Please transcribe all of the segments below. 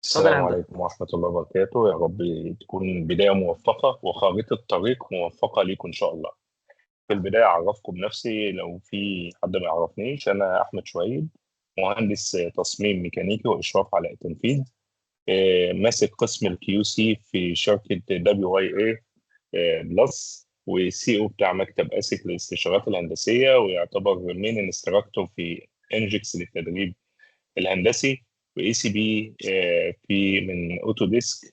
اتفضل السلام يا هندسة. عليكم ورحمة الله وبركاته. يا رب تكون بداية موفقة وخارطة طريق موفقة ليكم إن شاء الله. في البداية أعرفكم بنفسي لو في حد ما يعرفنيش، أنا أحمد شويب، مهندس تصميم ميكانيكي وإشراف على التنفيذ، ماسك قسم ال QC في شركة WYA Plus، و CEO بتاع مكتب اسك للاستشارات الهندسية، ويعتبر main instructor في انجكس للتدريب الهندسي، و ACP في من Autodesk،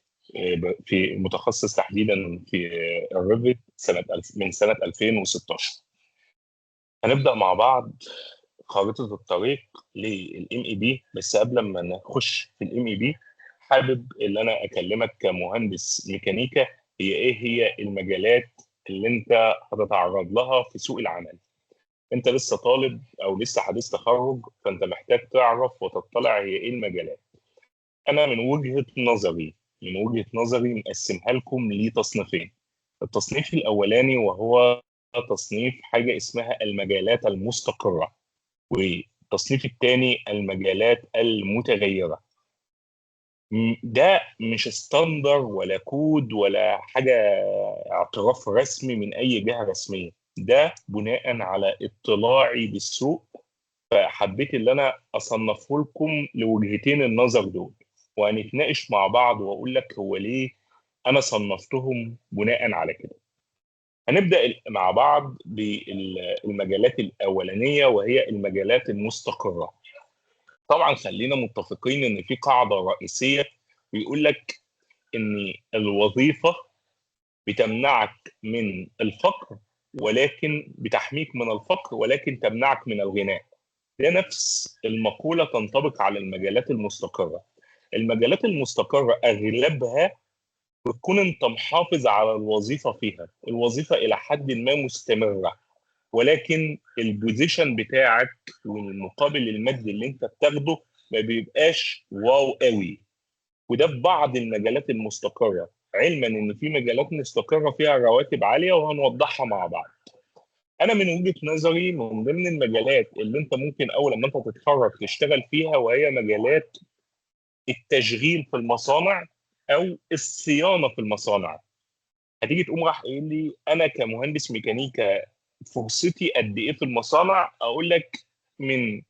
في متخصص تحديدا في ال Revit من سنة 2016. هنبدا مع بعض خارطة الطريق لل MEP. بس قبل ما نخش في ال MEP، حابب ان انا اكلمك كمهندس ميكانيكا، هي ايه هي المجالات اللي انت هتتعرض لها في سوق العمل. انت لسه طالب او لسه حديث تخرج، فانت محتاج تعرف وتطلع هي ايه المجالات. انا من وجهة نظري مقسمها لكم لتصنيفين. التصنيف الاولاني وهو تصنيف حاجة اسمها المجالات المستقرة، والتصنيف الثاني المجالات المتغيرة. ده مش standard ولا كود ولا حاجة اعتراف رسمي من أي جهة رسمية، ده بناء على اطلاعي بالسوق، فحبيت اللي أنا أصنفه لكم لوجهتين النظر دول، وهنتناقش مع بعض وأقول لك هو ليه أنا صنفتهم بناء على كده. هنبدأ مع بعض بالمجالات الأولانية وهي المجالات المستقرة. طبعا خلينا متفقين ان في قاعدة رئيسية بيقول لك ان الوظيفة بتمنعك من الفقر، ولكن بتحميك من الفقر ولكن تمنعك من الغناء. ده نفس المقولة تنطبق على المجالات المستقرة. المجالات المستقرة أغلبها بتكون أنت محافظ على الوظيفة فيها، الوظيفة إلى حد ما مستمرة، ولكن ال position بتاعك والمقابل المادي اللي انت بتاخده ما بيبقاش wow قوي. وده في بعض المجالات المستقرة، علما ان في مجالات مستقرة فيها رواتب عالية وهنوضحها مع بعض. انا من وجهة نظري من ضمن المجالات اللي انت ممكن اول لما انت تتخرج تشتغل فيها، وهي مجالات التشغيل في المصانع او الصيانة في المصانع. هتيجي تقوم راح قايل لي انا كمهندس ميكانيكا فرصتي قد ايه في المصانع؟ اقول لك من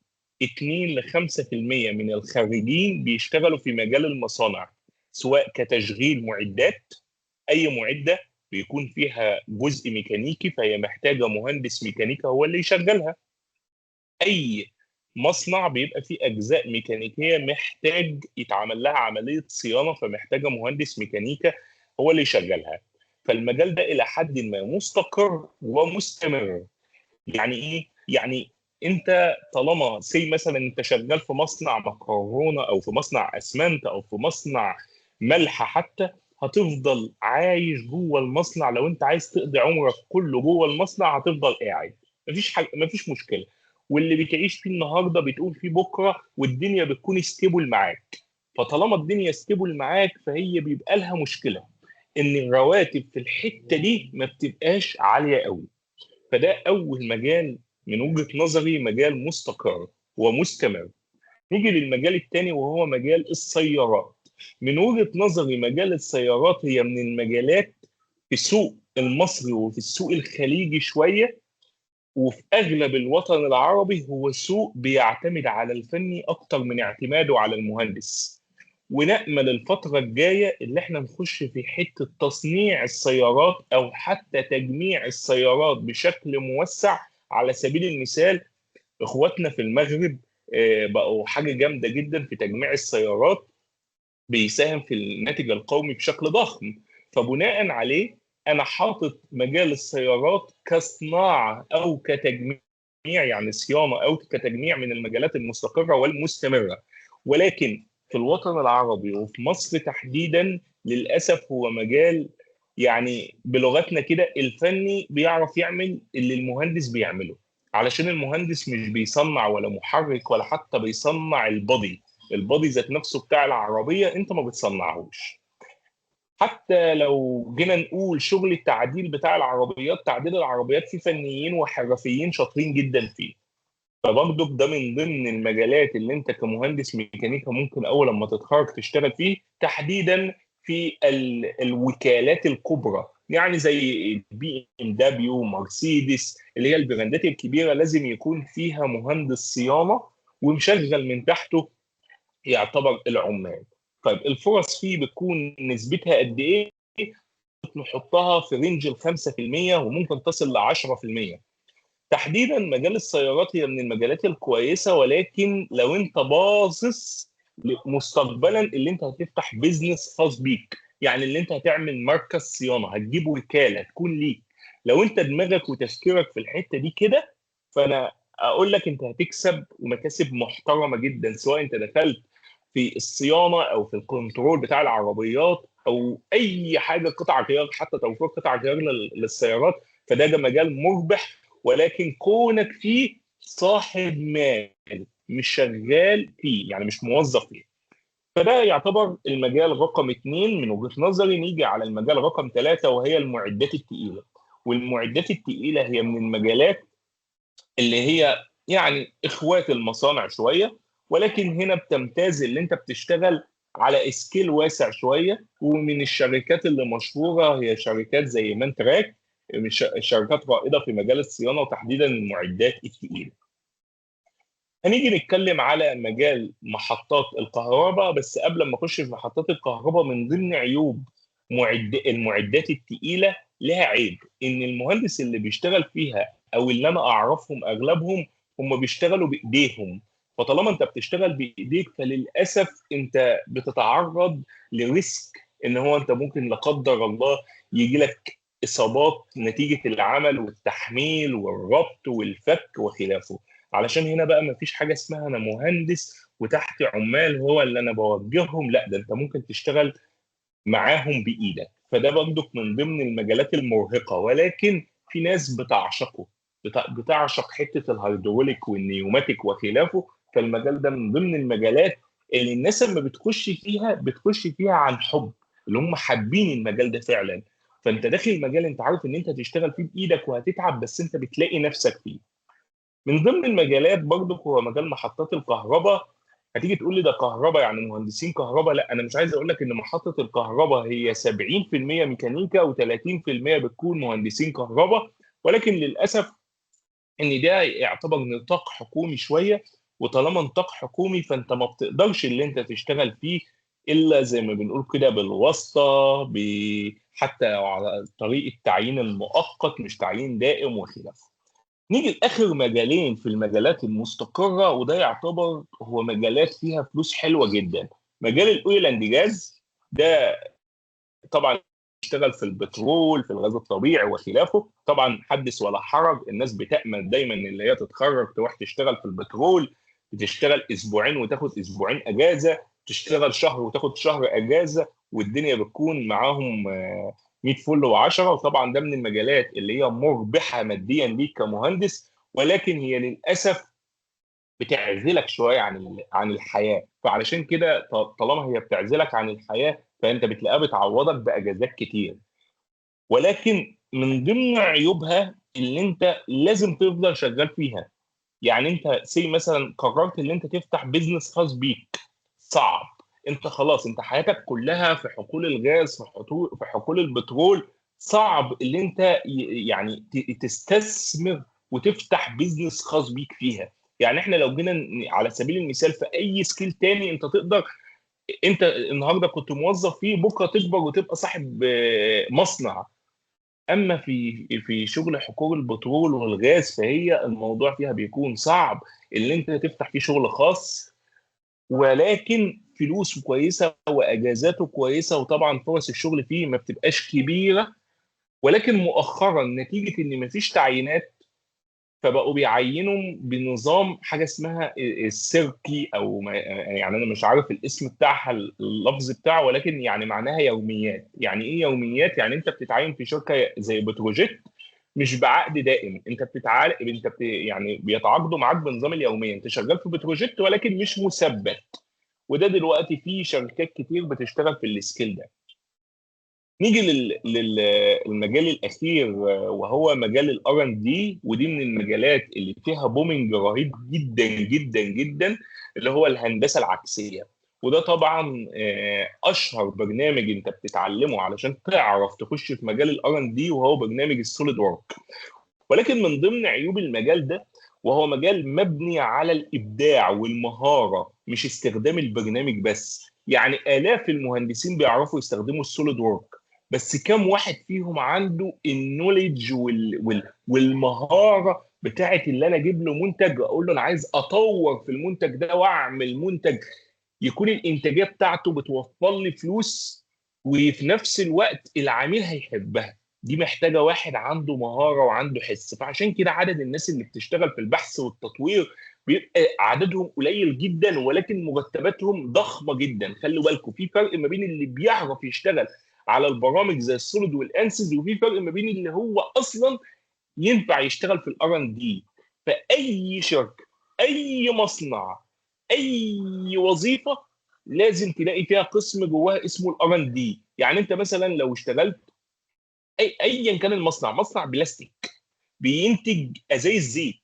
2 ل 5% من الخريجين بيشتغلوا في مجال المصانع، سواء كتشغيل معدات، اي معده بيكون فيها جزء ميكانيكي فهي محتاجه مهندس ميكانيكا هو اللي يشغلها. اي مصنع بيبقى فيه اجزاء ميكانيكية محتاج يتعمل لها عملية صيانة، فمحتاجه مهندس ميكانيكا هو اللي يشغلها. فالمجال ده الى حد ما مستقر ومستمر. يعني ايه؟ يعني انت طالما say مثلا انت شغال في مصنع مكرونه او في مصنع اسمنت او في مصنع ملح حتى، هتفضل عايش جوه المصنع. لو انت عايز تقضي عمرك كله جوه المصنع هتفضل قاعد، مفيش حاجة، مفيش مشكلة. واللي بتعيش فيه النهارده بتقوم فيه بكره، والدنيا بتكون stable معاك. فطالما الدنيا stable معاك فهي بيبقى لها مشكلة ان الرواتب في الحتة دي ما بتبقاش عالية قوي. فده اول مجال من وجهه نظري، مجال مستقر ومستمر. نيجي للمجال الثاني وهو مجال السيارات. من وجهه نظري مجال السيارات هي من المجالات في السوق المصري وفي السوق الخليجي شوية، وفي اغلب الوطن العربي هو سوق بيعتمد على الفني اكتر من اعتماده على المهندس. ونأمل الفترة الجاية اللي احنا نخش في حتة تصنيع السيارات أو حتى تجميع السيارات بشكل موسع. على سبيل المثال إخواتنا في المغرب بقوا حاجة جامدة جدا في تجميع السيارات، بيساهم في الناتج القومي بشكل ضخم. فبناء عليه أنا حاطط مجال السيارات كصناعة أو كتجميع، يعني صيانة أو كتجميع، من المجالات المستقرة والمستمرة. ولكن في الوطن العربي وفي مصر تحديدا للأسف هو مجال، يعني بلغتنا كده، الفني بيعرف يعمل اللي المهندس بيعمله، علشان المهندس مش بيصنع ولا محرك ولا حتى بيصنع ال body، ال body ذات نفسه بتاع العربية انت ما بتصنعهوش. حتى لو جينا نقول شغل التعديل بتاع العربيات، تعديل العربيات فيه فنيين وحرفيين شاطرين جدا فيه. فبرضك ده من ضمن المجالات اللي انت كمهندس ميكانيكا ممكن اول لما تتخرج تشتغل فيه، تحديدا في الوكالات الكبرى، يعني زي BMW، مرسيدس، اللي هي البراندات الكبيرة لازم يكون فيها مهندس صيانة ومشغل من تحته يعتبر العمال. طيب الفرص فيه بتكون نسبتها قد ايه؟ نحطها في range ال 5% وممكن تصل ل 10%. تحديدا مجال السيارات هي من المجالات الكويسة، ولكن لو انت باصص مستقبلا اللي انت هتفتح business خاص بيك، يعني اللي انت هتعمل مركز صيانة، هتجيب وكالة تكون ليك، لو انت دماغك وتفكيرك في الحتة دي كده، فانا اقول لك انت هتكسب ومكاسب محترمه جدا، سواء انت دخلت في الصيانة او في ال control بتاع العربيات او اي حاجة قطع غيار، حتى توفير قطع غيار للسيارات، فده مجال مربح، ولكن كونك فيه صاحب مال مش شغال فيه، يعني مش موظف فيه. فده يعتبر المجال رقم 2 من وجهة نظري. نيجي على المجال رقم 3 وهي المعدات الثقيلة. والمعدات الثقيلة هي من المجالات اللي هي يعني اخوات المصانع شوية، ولكن هنا بتمتاز اللي انت بتشتغل على scale واسع شوية، ومن الشركات اللي مشهورة هي شركات زي مانتراك، شركات رائدة في مجال الصيانة وتحديدا المعدات الثقيلة. هنيجي نتكلم على مجال محطات الكهرباء، بس قبل ما اخش في محطات الكهرباء، من ضمن عيوب المعدات الثقيلة لها عيب، ان المهندس اللي بيشتغل فيها او اللي انا اعرفهم اغلبهم هم بيشتغلوا بايديهم، فطالما انت بتشتغل بايديك فللاسف انت بتتعرض ل risk ان هو انت ممكن لا قدر الله يجي لك اصابات نتيجة العمل والتحميل والربط والفك وخلافه. علشان هنا بقى مفيش حاجة اسمها انا مهندس وتحت عمال هو اللي انا بوجههم، لا ده انت ممكن تشتغل معاهم بايدك. فده برضك من ضمن المجالات المرهقه، ولكن في ناس بتعشقه، بتعشق حتة الهيدروليك وال pneumatic وخلافه. فالمجال ده من ضمن المجالات اللي الناس لما بتخش فيها بتخش فيها عن حب، اللي هم حابين المجال ده فعلا. فانت داخل مجال انت عارف ان انت هتشتغل فيه بايدك وهتتعب، بس انت بتلاقي نفسك فيه. من ضمن المجالات برضك هو مجال محطات الكهرباء. هتيجي تقول لي ده كهرباء يعني مهندسين كهرباء، لا انا مش عايز اقول لك ان محطة الكهرباء هي 70% ميكانيكا و30% بتكون مهندسين كهرباء، ولكن للاسف ان ده يعتبر نطاق حكومي شوية، وطالما نطاق حكومي فانت ما بتقدرش اللي انت تشتغل فيه الا زي ما بنقول كده بالواسطة، حتى على طريق التعيين المؤقت مش تعيين دائم وخلافه. نيجي لاخر مجالين في المجالات المستقره، وده يعتبر هو مجالات فيها فلوس حلوة جدا. مجال ال oil and gas، ده طبعا اشتغل في البترول في الغاز الطبيعي وخلافه، طبعا حدث ولا حرج، الناس بتأمل دايما اللي هي تتخرج تروح تشتغل في البترول، بتشتغل اسبوعين وتاخد اسبوعين اجازه، تشتغل شهر وتاخد شهر اجازه، والدنيا بتكون معاهم 100 فل و10. وطبعا ده من المجالات اللي هي مربحة ماديا ليك كمهندس، ولكن هي للاسف بتعزلك شوية عن الحياة. فعلشان كده طالما هي بتعزلك عن الحياة فانت بتلاقيها بتعوضك باجازات كتير. ولكن من ضمن عيوبها اللي انت لازم تفضل شغال فيها. يعني انت say مثلا قررت ان انت تفتح business خاص بيك، صعب، انت خلاص انت حياتك كلها في حقول الغاز، في حقول البترول، صعب اللي انت يعني تستثمر وتفتح business خاص بيك فيها. يعني احنا لو جينا على سبيل المثال في اي scale تاني انت تقدر، انت النهارده كنت موظف فيه، بكره تكبر وتبقى صاحب مصنع. اما في شغل حقول البترول والغاز فهي الموضوع فيها بيكون صعب اللي انت تفتح فيه شغل خاص، ولكن فلوسه كويسة واجازاته كويسة، وطبعا فرص الشغل فيه ما بتبقاش كبيرة. ولكن مؤخرا نتيجة ان مفيش تعيينات فبقوا بيعينوا بنظام حاجة اسمها السيركي، او يعني انا مش عارف الاسم بتاعها اللفظ بتاعه، ولكن يعني معناها يوميات. يعني ايه يوميات؟ يعني انت بتتعين في شركة زي بتروجيت مش بعقد دائم، انت بتتعال انت بت... يعني بيتعاقدوا معاك بنظام اليومية، انت شغال في بتروجيت ولكن مش مثبت. وده دلوقتي في شركات كتير بتشتغل في ال scale ده. نيجي للمجال الاخير وهو مجال ال R&D، ودي من المجالات اللي فيها booming رهيب جدا جدا جدا، اللي هو الهندسة العكسيه. وده طبعا اشهر برنامج انت بتتعلمه علشان تعرف تخش في مجال ال R&D، وهو برنامج ال SolidWorks. ولكن من ضمن عيوب المجال ده، وهو مجال مبني على الابداع والمهاره، مش استخدام البرنامج بس. يعني الاف المهندسين بيعرفوا يستخدموا ال SolidWorks، بس كم واحد فيهم عنده ال knowledge والمهاره بتاعت اللي انا اجيب له منتج واقول له انا عايز اطور في المنتج ده واعمل منتج يكون الانتاجية بتاعته بتوفر لي فلوس وفي نفس الوقت العميل هيحبها. دي محتاجه واحد عنده مهارة وعنده حس. فعشان كده عدد الناس اللي بتشتغل في البحث والتطوير بيبقى عددهم قليل جدا، ولكن مرتباتهم ضخمة جدا. خلوا بالكم في فرق ما بين اللي بيعرف يشتغل على البرامج زي ال Solid وال Ansys، وفي فرق ما بين اللي هو اصلا ينفع يشتغل في ال R&D. فاي شركة، اي مصنع، اي وظيفة لازم تلاقي فيها قسم جواها اسمه ال R&D. يعني انت مثلا لو اشتغلت ايا كان المصنع، مصنع بلاستيك بينتج ازايز زيت،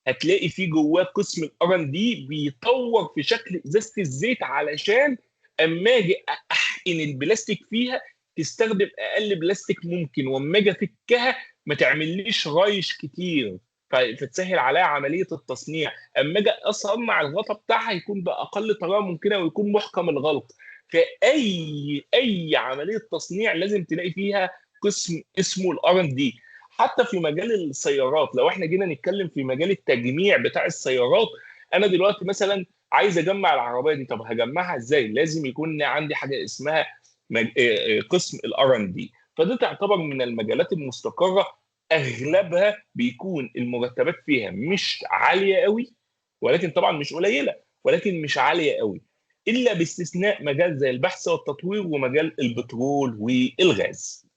هتلاقي فيه جواه قسم ال R&D بيطور في شكل ازازة الزيت علشان اما اجي احقن البلاستيك فيها تستخدم اقل بلاستيك ممكن، واما اجي افكها ما تعمليش رايش كتير فتسهل عليها عملية التصنيع، اما اجي اصنع الغطا بتاعها يكون باقل طريقه ممكنة ويكون محكم الغلق. فاي عملية تصنيع لازم تلاقي فيها قسم اسمه ال R&D. حتى في مجال السيارات، لو احنا جينا نتكلم في مجال التجميع بتاع السيارات، انا دلوقتي مثلا عايز اجمع العربية دي، طب هجمعها ازاي؟ لازم يكون عندي حاجة اسمها قسم ال R&D. فده تعتبر من المجالات المستقره، اغلبها بيكون المرتبات فيها مش عالية قوي، ولكن طبعا مش قليله، ولكن مش عالية قوي، الا باستثناء مجال زي البحث والتطوير ومجال البترول والغاز.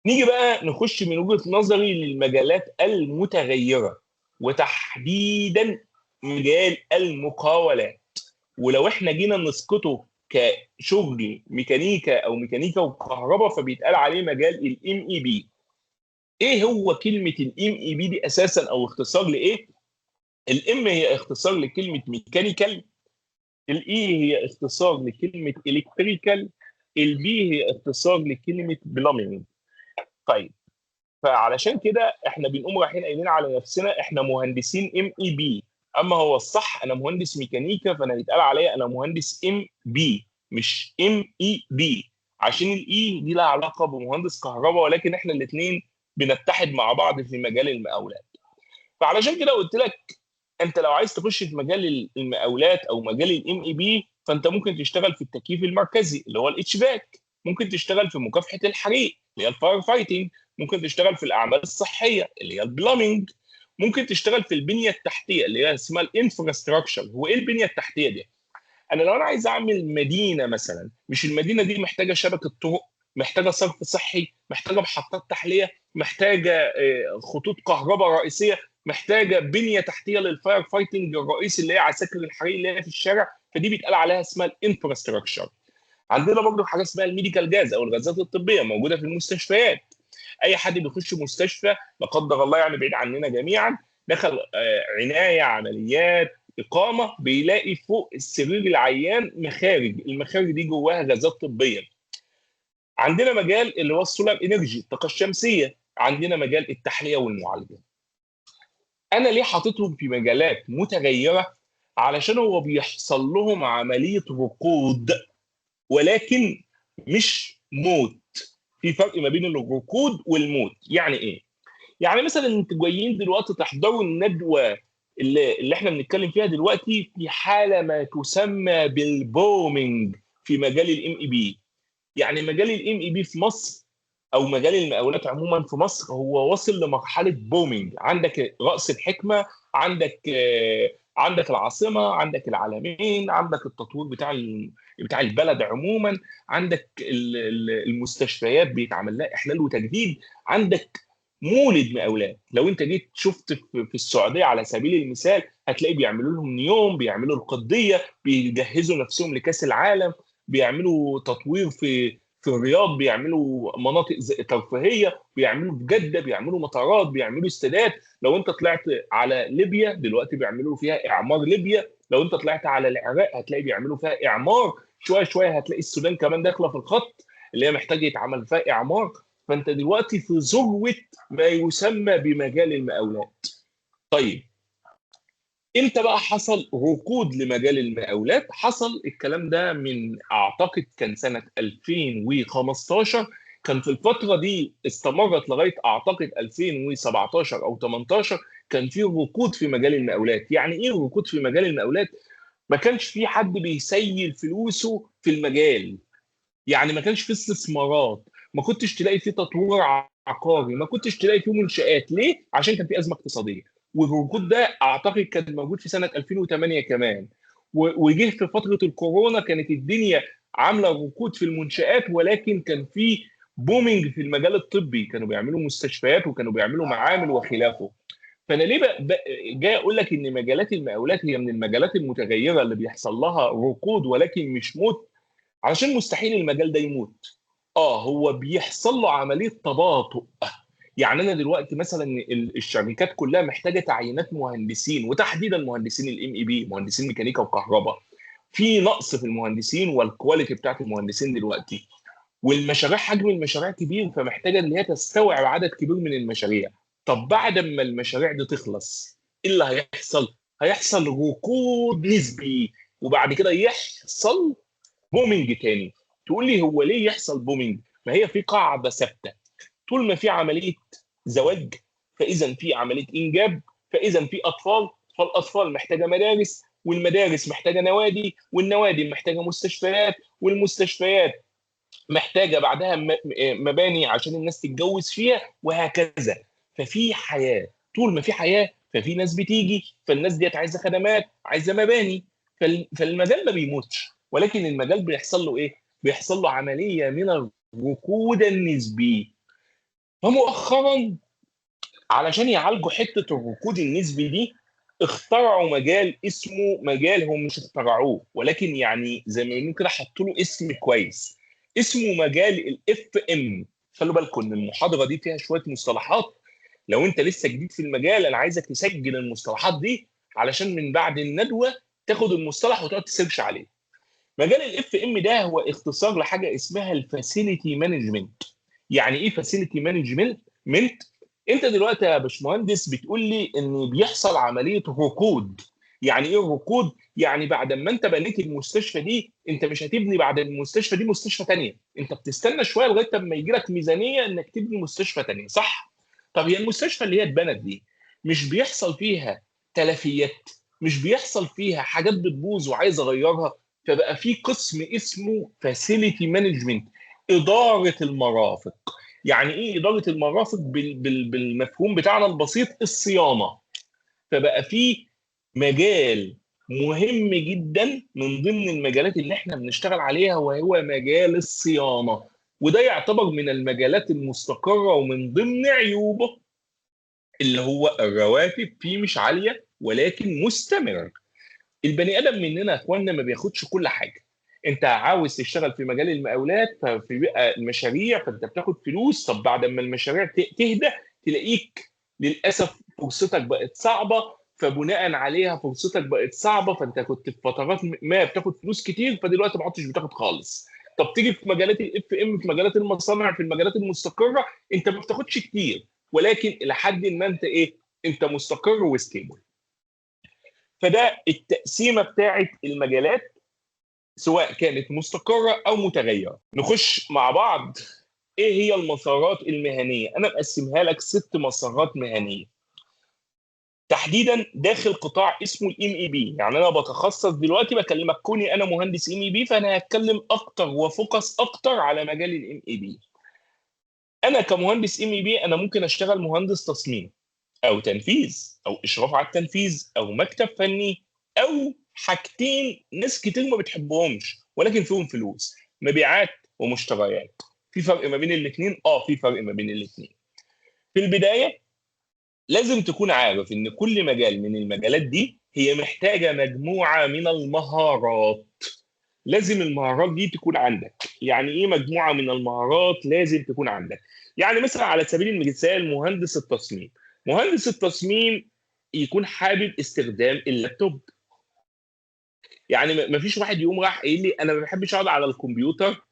نيجي بقى نخش من وجهه نظري للمجالات المتغيره، وتحديدا مجال المقاولات. ولو احنا جينا نسقطه كشغل ميكانيكا او ميكانيكا وكهرباء فبيتقال عليه مجال ال MEP. ايه هو كلمة ال MEP دي اساسا، او اختصار لايه؟ ال M هي اختصار لكلمة mechanical، ال E هي اختصار لكلمة electrical، ال P هي اختصار لكلمة plumbing. طيب فعلشان كده احنا بنقوم رايحين قايلين على نفسنا احنا مهندسين MEP، اما هو الصح انا مهندس ميكانيكا، فانا يتقال عليا انا مهندس MP مش MEP، عشان ال E دي لها علاقة بمهندس كهرباء، ولكن احنا الاثنين بنتحد مع بعض في مجال المقاولات. فعلشان كده قلت لك انت لو عايز تخش في مجال المقاولات او مجال ال MEP، فانت ممكن تشتغل في التكييف المركزي اللي هو ال HVAC، ممكن تشتغل في مكافحة الحريق اللي هي ال fire fighting، ممكن تشتغل في الاعمال الصحية اللي هي ال plumbing، ممكن تشتغل في البنية التحتية اللي هي اسمها ال infrastructure. هو ايه البنية التحتية دي؟ انا لو انا عايز اعمل مدينة مثلا، مش المدينة دي محتاجه شبكة طرق، محتاجه صرف صحي، محتاجه محطات تحلية، محتاجه خطوط كهرباء رئيسية، محتاجه بنيه تحتيه لل fire fighting الرئيسي اللي هي عساكر الحريق اللي هي في الشارع، فدي بيتقال عليها اسمها ال infrastructure. عندنا برضه حاجة اسمها ال medical gas او الغازات الطبية، موجودة في المستشفيات. اي حد بيخش مستشفى لا قدر الله، يعني بعيد عننا جميعا، دخل عناية، عمليات، اقامه، بيلاقي فوق السرير العيان مخارج، المخارج دي جواها غازات طبية. عندنا مجال اللي هو ال solar energy، الطاقة الشمسية، عندنا مجال التحلية والمعالجه. انا ليه حاططهم في مجالات متغيرة؟ علشان هو بيحصل لهم عملية ركود، ولكن مش موت. في فرق ما بين الركود والموت. يعني ايه؟ يعني مثلا انتوا جايين دلوقتي تحضروا الندوة اللي احنا بنتكلم فيها دلوقتي في حاله ما تسمى بال booming في مجال ال MEP. يعني مجال ال MEP في مصر او مجال المقاولات عموما في مصر هو واصل لمرحلة booming. عندك راس الحكمة، عندك العاصمة، عندك العلمين، عندك التطوير بتاع البلد عموما، عندك المستشفيات بيتعمل لها احلال وتجديد، عندك مولد مقاولات. لو انت جيت شفت في السعودية على سبيل المثال هتلاقي بيعملوا لهم نيوم، بيعملوا القضية، بيجهزوا نفسهم لكاس العالم، بيعملوا تطوير في في الرياض بيعملوا مناطق ترفيهية، بيعملوا في جده بيعملوا مطارات، بيعملوا استادات. لو انت طلعت على ليبيا دلوقتي بيعملوا فيها اعمار ليبيا، لو انت طلعت على العراق هتلاقي بيعملوا فيها اعمار، شوية شوية هتلاقي السودان كمان داخله في الخط اللي هي محتاجه يتعمل فيها اعمار. فانت دلوقتي في ذروة ما يسمى بمجال المقاولات. طيب امتى بقى حصل ركود لمجال المقاولات؟ حصل الكلام ده من اعتقد كان سنة 2015، كان في الفترة دي استمرت لغاية اعتقد 2017 او 18 كان في ركود في مجال المقاولات. يعني ايه ركود في مجال المقاولات؟ ما كانش في حد بيسيل فلوسه في المجال، يعني ما كانش في استثمارات، ما كنتش تلاقي فيه تطوير عقاري، ما كنتش تلاقي فيه منشآت. ليه؟ عشان كان في ازمة اقتصادية. والركود ده اعتقد كان موجود في سنة 2008 كمان، وجه في فترة الكورونا كانت الدنيا عامله ركود في المنشآت، ولكن كان في booming في المجال الطبي، كانوا بيعملوا مستشفيات وكانوا بيعملوا معامل وخلافه. فانا ليه جاي اقول لك ان مجالات المقاولات هي من المجالات المتغيره اللي بيحصل لها ركود ولكن مش موت، علشان مستحيل المجال ده يموت. هو بيحصل له عملية تباطؤ. يعني انا دلوقتي مثلا الشركات كلها محتاجه تعيينات مهندسين، وتحديدا مهندسين ال MEP، مهندسين ميكانيكا وكهرباء. في نقص في المهندسين وال quality بتاعت المهندسين دلوقتي، والمشاريع حجم المشاريع كبير، فمحتاجه ان هي تستوعب عدد كبير من المشاريع. طب بعد ما المشاريع دي تخلص ايه اللي هيحصل؟ هيحصل ركود نسبي، وبعد كده يحصل booming تاني. تقول لي هو ليه يحصل booming؟ ما هي في قاعدة ثابتة، طول ما في عملية زواج فاذا في عملية انجاب، فاذا في اطفال، فالاطفال محتاجه مدارس، والمدارس محتاجه نوادي، والنوادي محتاجه مستشفيات، والمستشفيات محتاجه بعدها مباني عشان الناس تتجوز فيها، وهكذا. ففي حياة، طول ما في حياة ففي ناس بتيجي، فالناس ديت عايزه خدمات، عايزه مباني، فالمجال ما بيموتش، ولكن المجال بيحصل له ايه؟ بيحصل له عملية من الركود النسبي. فمؤخرا علشان يعالجوا حتة الركود النسبي دي اخترعوا مجال اسمه مجال، هم مش اخترعوه ولكن يعني زي ما بنقول كده حطوا له اسم كويس، اسمه مجال ال FM. خلوا بالكم ان المحاضرة دي فيها شوية مصطلحات، لو انت لسه جديد في المجال انا عايزك تسجل المصطلحات دي علشان من بعد الندوة تاخد المصطلح وتقعد ت search عليه. مجال ال FM ده هو اختصار لحاجة اسمها ال facility management. يعني ايه facility management؟ انت دلوقتي يا باشمهندس بتقول لي ان بيحصل عملية ركود. يعني ايه الركود؟ يعني بعد ما انت بنيت المستشفى دي انت مش هتبني بعد المستشفى دي مستشفى ثانية، انت بتستنى شوية لغاية لما يجي لك ميزانية انك تبني مستشفى ثانية، صح؟ طب هي المستشفى اللي هي اتبنت دي مش بيحصل فيها تلفيات، مش بيحصل فيها حاجات بتبوظ وعايز اغيرها؟ فبقى في قسم اسمه facility management، ادارة المرافق. يعني ايه ادارة المرافق؟ بالمفهوم بتاعنا البسيط الصيانة. فبقى في مجال مهم جدا من ضمن المجالات اللي احنا بنشتغل عليها وهو مجال الصيانة، وده يعتبر من المجالات المستقره، ومن ضمن عيوبه اللي هو الرواتب فيه مش عالية ولكن مستمر. البني ادم مننا يا اخوانا ما بياخدش كل حاجة. انت عاوز تشتغل في مجال المقاولات ففي بقى المشاريع فانت بتاخد فلوس، طب بعد ما المشاريع تهدى تلاقيك للاسف فرصتك بقت صعبة، فبناء عليها فرصتك بقت صعبة، فانت كنت في فترات ما بتاخد فلوس كتير فدلوقتي ما عدتش بتاخد خالص. طب تيجي في مجالات ال FM، في مجالات المصانع، في المجالات المستقره انت ما بتاخدش كتير، ولكن الى حد ما انت ايه؟ انت مستقر و stable. فده التقسيمه بتاعت المجالات سواء كانت مستقره او متغيرة. نخش مع بعض ايه هي المسارات المهنية. انا مقسمها لك 6 مسارات مهنية تحديدا داخل قطاع اسمه ال MEP. يعني انا بتخصص دلوقتي بكلمك كوني انا مهندس MEP، فانا هتكلم اكتر و focus اكتر على مجال ال MEP. انا كمهندس MEP انا ممكن اشتغل مهندس تصميم او تنفيذ او اشراف على التنفيذ او مكتب فني، او حاجتين ناس كتير ما بتحبهمش ولكن فيهم فلوس، مبيعات ومشتريات. في فرق ما بين الاثنين؟ في فرق ما بين الاثنين. في البداية لازم تكون عارف ان كل مجال من المجالات دي هي محتاجه مجموعة من المهارات. لازم المهارات دي تكون عندك. يعني ايه مجموعة من المهارات لازم تكون عندك؟ يعني مثلا على سبيل المثال مهندس التصميم، مهندس التصميم يكون حابب استخدام اللابتوب. يعني ما فيش واحد يقوم راح قايل لي انا ما بحبش اقعد على الكمبيوتر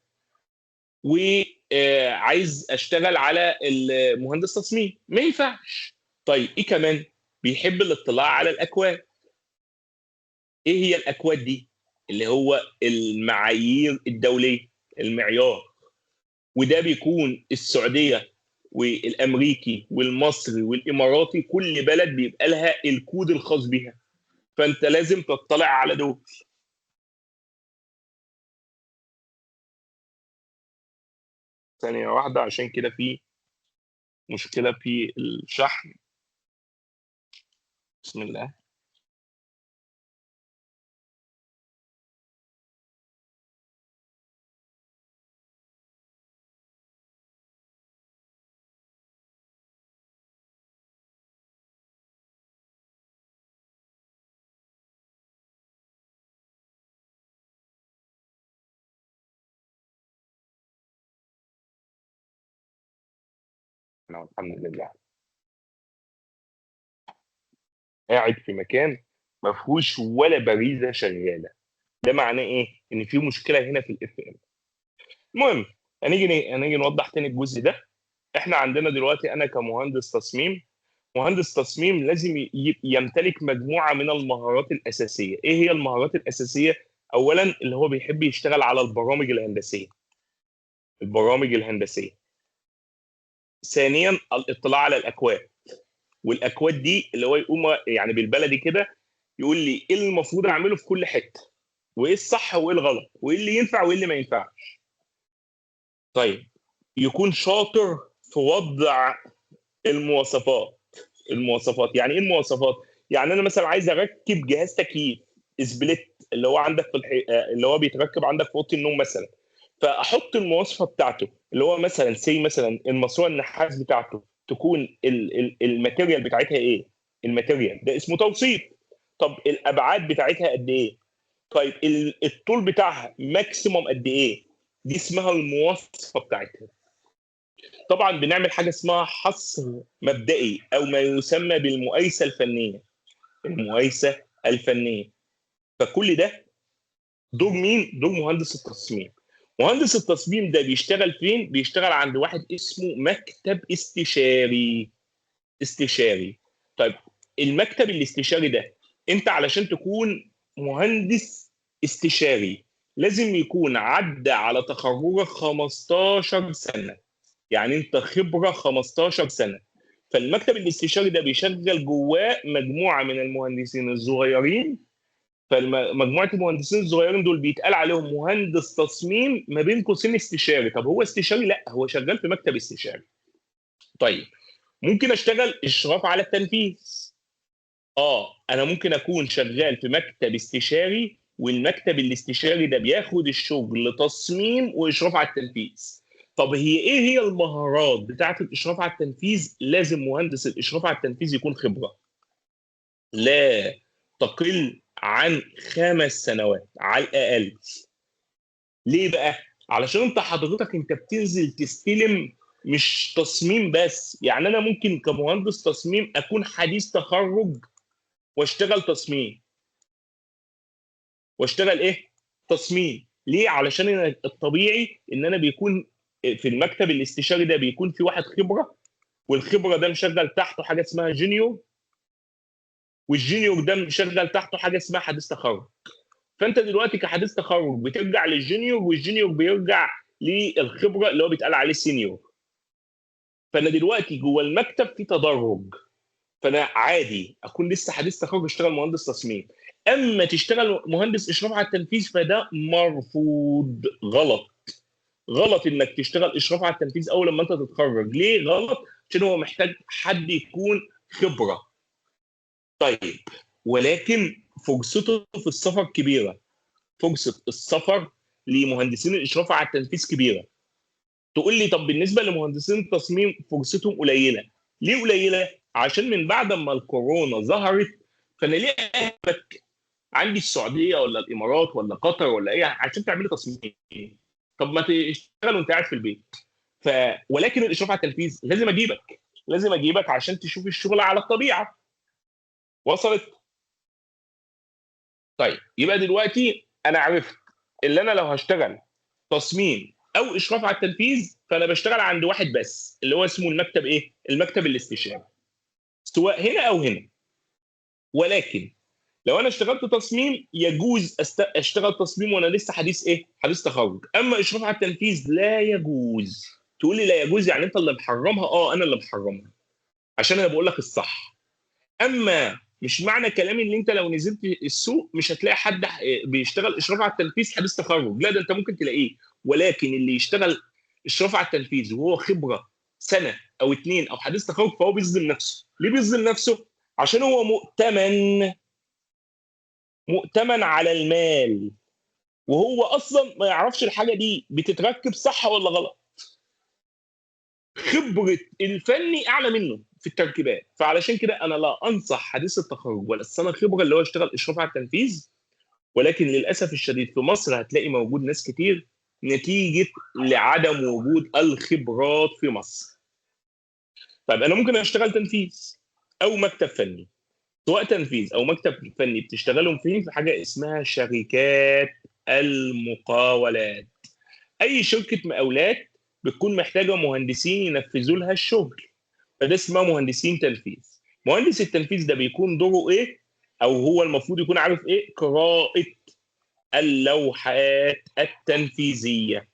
وعايز اشتغل على المهندس تصميم، ما ينفعش. طيب ايه كمان؟ بيحب الاطلاع على الاكواد. ايه هي الاكواد دي؟ اللي هو المعايير الدولية، المعيار، وده بيكون السعودية والامريكي والمصري والاماراتي، كل بلد بيبقى لها الكود الخاص بيها، فانت لازم تطلع على دول. ثانية واحدة عشان كده في مشكلة في الشحن. بسم الله. الحمد لله. قاعد في مكان ما فيهوش ولا باريزه شغالة، ده معناه ايه؟ ان في مشكلة هنا في ال FM. المهم هنيجي نوضح تاني الجزء ده. احنا عندنا دلوقتي انا كمهندس تصميم، مهندس تصميم لازم يمتلك مجموعة من المهارات الاساسية. ايه هي المهارات الاساسية؟ اولا اللي هو بيحب يشتغل على البرامج الهندسية، البرامج الهندسية. ثانيا الاطلاع على الاكواد، والاكواد دي اللي هو يقوم يعني بالبلدي كده يقول لي ايه المفروض اعمله في كل حتة، وايه الصح وايه الغلط، وايه اللي ينفع وايه اللي ما ينفعش. طيب يكون شاطر في وضع المواصفات. المواصفات يعني ايه المواصفات؟ يعني انا مثلا عايز اركب جهاز تكييف split اللي هو عندك في اللي هو بيتركب عندك في اوضة النوم مثلا، فاحط المواصفه بتاعته اللي هو مثلا سي مثلا الماسورة النحاس بتاعته تكون ال material بتاعتها ايه؟ ال material ده اسمه توصيف. طب الابعاد بتاعتها قد ايه؟ طيب الطول بتاعها maximum قد ايه؟ دي اسمها المواصفه بتاعتها. طبعا بنعمل حاجة اسمها حصر مبدئي او ما يسمى بالمقايسه الفنية. المقايسه الفنية. فكل ده دور مين؟ دور مهندس التصميم. مهندس التصميم ده بيشتغل فين؟ بيشتغل عند واحد اسمه مكتب استشاري. استشاري. طيب المكتب الاستشاري ده انت علشان تكون مهندس استشاري لازم يكون عدى على تخرجك 15 سنة، يعني انت خبرة 15 سنة. فالمكتب الاستشاري ده بيشغل جواه مجموعة من المهندسين الصغيرين، فمجموعه المهندسين الصغيرين دول بيتقال عليهم مهندس تصميم ما بين قوسين استشاري. طب هو استشاري؟ لا، هو شغال في مكتب استشاري. طيب ممكن اشتغل اشراف على التنفيذ. انا ممكن اكون شغال في مكتب استشاري، والمكتب الاستشاري ده بياخد الشغل تصميم واشراف على التنفيذ. طب هي ايه هي المهارات بتاعه الاشراف على التنفيذ؟ لازم مهندس الاشراف على التنفيذ يكون خبره لا تقل عن 5 سنوات على الاقل. ليه بقى؟ علشان انت حضرتك انت بتنزل تستلم مش تصميم بس. يعني انا ممكن كمهندس تصميم اكون حديث تخرج واشتغل تصميم، واشتغل ايه؟ تصميم. ليه؟ علشان انا الطبيعي ان انا بيكون في المكتب الاستشاري ده بيكون في واحد خبره، والخبرة ده مشغل تحته حاجة اسمها junior، وال junior ده مشغل تحته حاجة اسمها حديث تخرج. فانت دلوقتي كحديث تخرج بترجع لل junior، وال junior بيرجع للخبره اللي هو بيتقال عليه senior. فانا دلوقتي جوه المكتب في تدرج، فانا عادي اكون لسه حديث تخرج اشتغل مهندس تصميم. اما تشتغل مهندس اشراف على التنفيذ فده مرفوض، غلط. غلط انك تشتغل اشراف على التنفيذ اول لما انت تتخرج. ليه غلط؟ عشان هو محتاج حد يكون خبره. طيب ولكن فرصته في السفر كبيرة، فرصة السفر لمهندسين الاشراف على التنفيذ كبيرة. تقول لي طب بالنسبة لمهندسين التصميم فرصتهم قليله. ليه قليله؟ عشان من بعد ما الكورونا ظهرت، فانا ليه اهبك عندي السعودية ولا الامارات ولا قطر ولا ايه عشان تعملي تصميم؟ طب ما تشتغل وانت قاعد في البيت. ولكن الاشراف على التنفيذ لازم اجيبك، لازم اجيبك عشان تشوف الشغل على الطبيعة. وصلت؟ طيب يبقى دلوقتي انا عرفت اللي انا لو هشتغل تصميم او اشراف على التنفيذ فانا بشتغل عند واحد بس اللي هو اسمه المكتب ايه؟ المكتب الاستشاري، سواء هنا او هنا. ولكن لو انا اشتغلت تصميم يجوز اشتغل تصميم وانا لسه حديث ايه؟ حديث تخرج. اما اشراف على التنفيذ لا يجوز. تقول لي لا يجوز يعني انت اللي محرمها؟ اه انا اللي محرمها عشان انا بقول لك الصح. اما مش معنى كلامي ان انت لو نزلت السوق مش هتلاقي حد بيشتغل اشراف على التنفيذ حديث تخرج، لا ده انت ممكن تلاقيه، ولكن اللي يشتغل اشراف على التنفيذ وهو خبره سنة او اتنين او حديث تخرج فهو بيظلم نفسه. ليه بيظلم نفسه؟ عشان هو مؤتمن على المال، وهو اصلا ما يعرفش الحاجة دي بتتركب صح ولا غلط. خبره الفني اعلى منه في التركيبات، فعلشان كده انا لا انصح حديث التخرج ولا السنة خبره اللي هو يشتغل اشراف على التنفيذ. ولكن للاسف الشديد في مصر هتلاقي موجود ناس كتير نتيجة لعدم وجود الخبرات في مصر. طيب انا ممكن اشتغل تنفيذ او مكتب فني، سواء تنفيذ او مكتب فني بتشتغلهم فين؟ في حاجة اسمها شركات المقاولات. اي شركة مقاولات بتكون محتاجه مهندسين ينفذوا لها الشغل، فده اسمها مهندسين تنفيذ. مهندس التنفيذ ده بيكون دوره ايه؟ او هو المفروض يكون عارف ايه؟ قراءة اللوحات التنفيذية.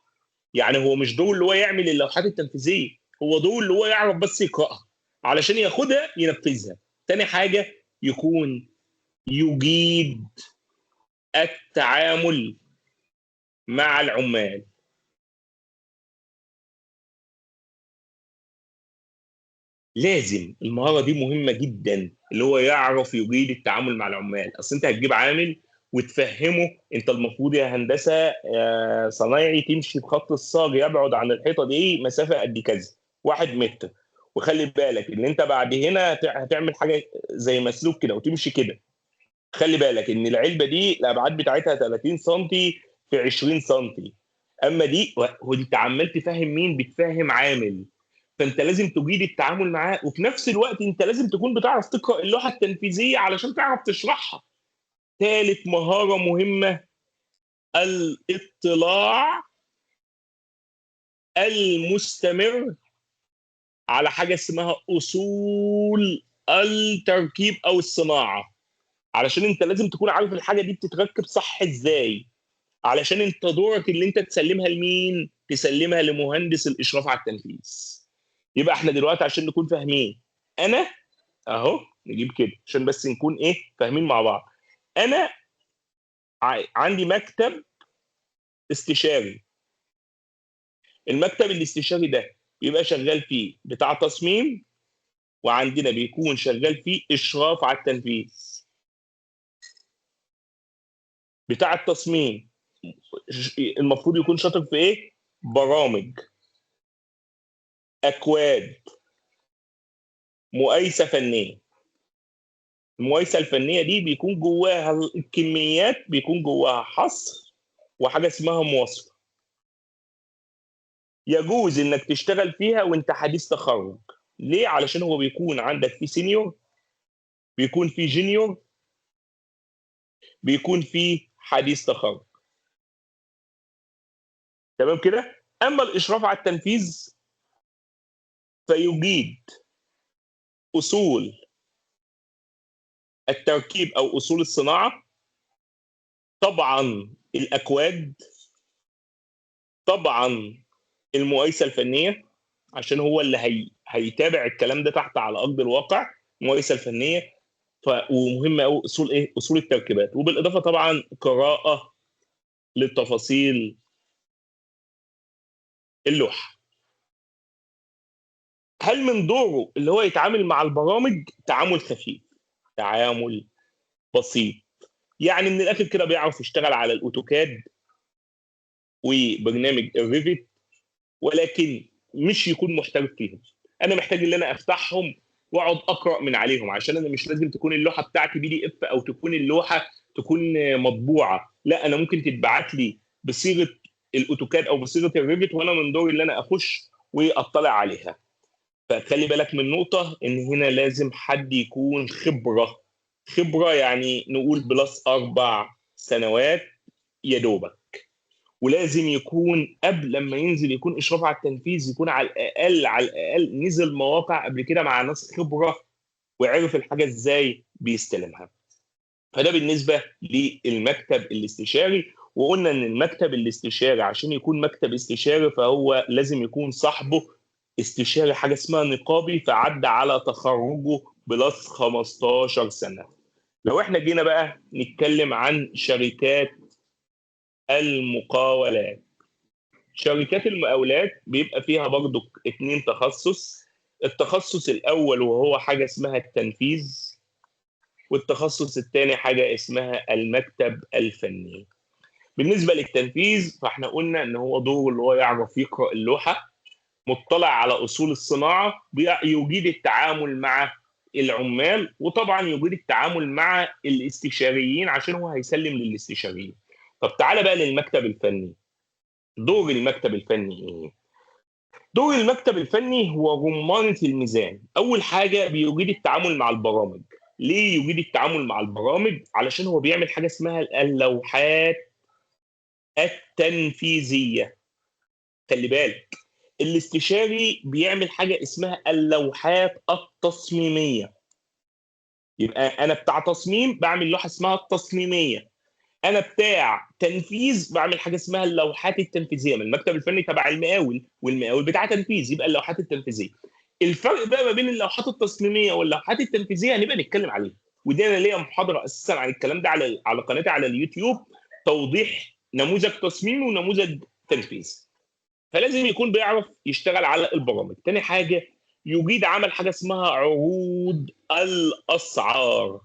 يعني هو مش دوره اللي هو يعمل اللوحات التنفيذية، هو دوره اللي هو يعرف بس يقراها علشان ياخدها ينفذها. تاني حاجة يكون يجيد التعامل مع العمال. لازم المهارة دي مهمة جدا، اللي هو يعرف يجيد التعامل مع العمال. اصل انت هتجيب عامل وتفهمه انت المفروض يا هندسة يا صنايعي تمشي بخط الصاج يبعد عن الحيطة دي مسافة قد كذا 1 متر، وخلي بالك ان انت بعد هنا هتعمل حاجة زي مسلوك كده وتمشي كده، خلي بالك ان العلبة دي الابعاد بتاعتها 30 سم في 20 سم، اما دي وانت عمال تفهم مين؟ بتفهم عامل. فانت لازم تجيد التعامل معاه، وفي نفس الوقت انت لازم تكون بتعرف تقرا اللوحة التنفيذية علشان تعرف تشرحها. ثالث مهارة مهمة الاطلاع المستمر على حاجة اسمها اصول التركيب او الصناعة، علشان انت لازم تكون عارف الحاجة دي بتتركب صح ازاي، علشان انت دورك اللي انت تسلمها لمين؟ تسلمها لمهندس الاشراف على التنفيذ. يبقى احنا دلوقتي عشان نكون فاهمين، انا اهو نجيب كده عشان بس نكون ايه فاهمين مع بعض. انا عندي مكتب استشاري، المكتب الاستشاري ده بيبقى شغال فيه بتاع تصميم، وعندنا بيكون شغال فيه اشراف على التنفيذ. بتاع التصميم المفروض يكون شاطر في ايه؟ برامج، اكواد، مقايسه فنية. المقايسه الفنية دي بيكون جواها الكميات، بيكون جواها حصر وحاجه اسمها مواصفه. يجوز انك تشتغل فيها وانت حديث تخرج. ليه؟ علشان هو بيكون عندك في senior، بيكون في junior، بيكون في حديث تخرج. تمام كده؟ اما الاشراف على التنفيذ فيجيد اصول التركيب او اصول الصناعة، طبعا الاكواد، طبعا المقايسه الفنية، عشان هو اللي هيتابع الكلام ده تحت على ارض الواقع، المقايسه الفنية. ومهمة قوي اصول ايه؟ اصول التركيبات، وبالاضافة طبعا قراءة للتفاصيل اللوحة. هل من دوره اللي هو يتعامل مع البرامج؟ تعامل خفيف، تعامل بسيط، يعني من الاخر كده بيعرف يشتغل على ال AutoCAD وبرنامج ال Revit، ولكن مش يكون محترف فيهم. انا محتاج ان انا افتحهم واقعد اقرا من عليهم، عشان انا مش لازم تكون اللوحة بتاعتي PDF او تكون اللوحة تكون مطبوعة، لا انا ممكن تتبعت لي بصيغة ال AutoCAD او بصيغة ال Revit، وانا من دوري اللي انا اخش واطلع عليها. فخلي بالك من نقطة ان هنا لازم حد يكون خبره، خبره يعني نقول plus 4 سنوات يا دوبك، ولازم يكون قبل لما ينزل يكون اشراف على التنفيذ، يكون على الاقل على الاقل نزل مواقع قبل كده مع ناس خبره وعرف الحاجة ازاي بيستلمها. فده بالنسبة للمكتب الاستشاري. وقلنا ان المكتب الاستشاري عشان يكون مكتب استشاري فهو لازم يكون صاحبه استشاري حاجة اسمها نقابي، فعدى على تخرجه plus 15 سنة. لو احنا جينا بقى نتكلم عن شركات المقاولات، شركات المقاولات بيبقى فيها برضو 2 تخصص. التخصص الاول وهو حاجة اسمها التنفيذ، والتخصص الثاني حاجة اسمها المكتب الفني. بالنسبة للتنفيذ فاحنا قلنا ان هو دوره اللي هو يعرف يقرا اللوحة، مطلع على اصول الصناعة، يجيد التعامل مع العمال، وطبعا يجيد التعامل مع الاستشاريين عشان هو هيسلم للاستشاريين. طب تعالى بقى للمكتب الفني. دور المكتب الفني ايه؟ دور المكتب الفني هو رمانة الميزان. اول حاجة بيجيد التعامل مع البرامج. ليه يجيد التعامل مع البرامج؟ علشان هو بيعمل حاجة اسمها اللوحات التنفيذية. خلي بالك، الاستشاري بيعمل حاجة اسمها اللوحات التصميميه. يبقى انا بتاع تصميم بعمل لوحة اسمها التصميميه، انا بتاع تنفيذ بعمل حاجة اسمها اللوحات التنفيذية. من المكتب الفني تبع المقاول، والمقاول بتاع تنفيذ، يبقى اللوحات التنفيذية. الفرق بقى ما بين اللوحات التصميميه واللوحات التنفيذية هنبقى نتكلم عليه، ودي انا ليا محاضرة اساسا عن الكلام ده على قناتي على اليوتيوب، توضيح نموذج تصميمي ونموذج تنفيذ. فلازم يكون بيعرف يشتغل على البرامج. تاني حاجة يجيد عمل حاجة اسمها عروض الاسعار،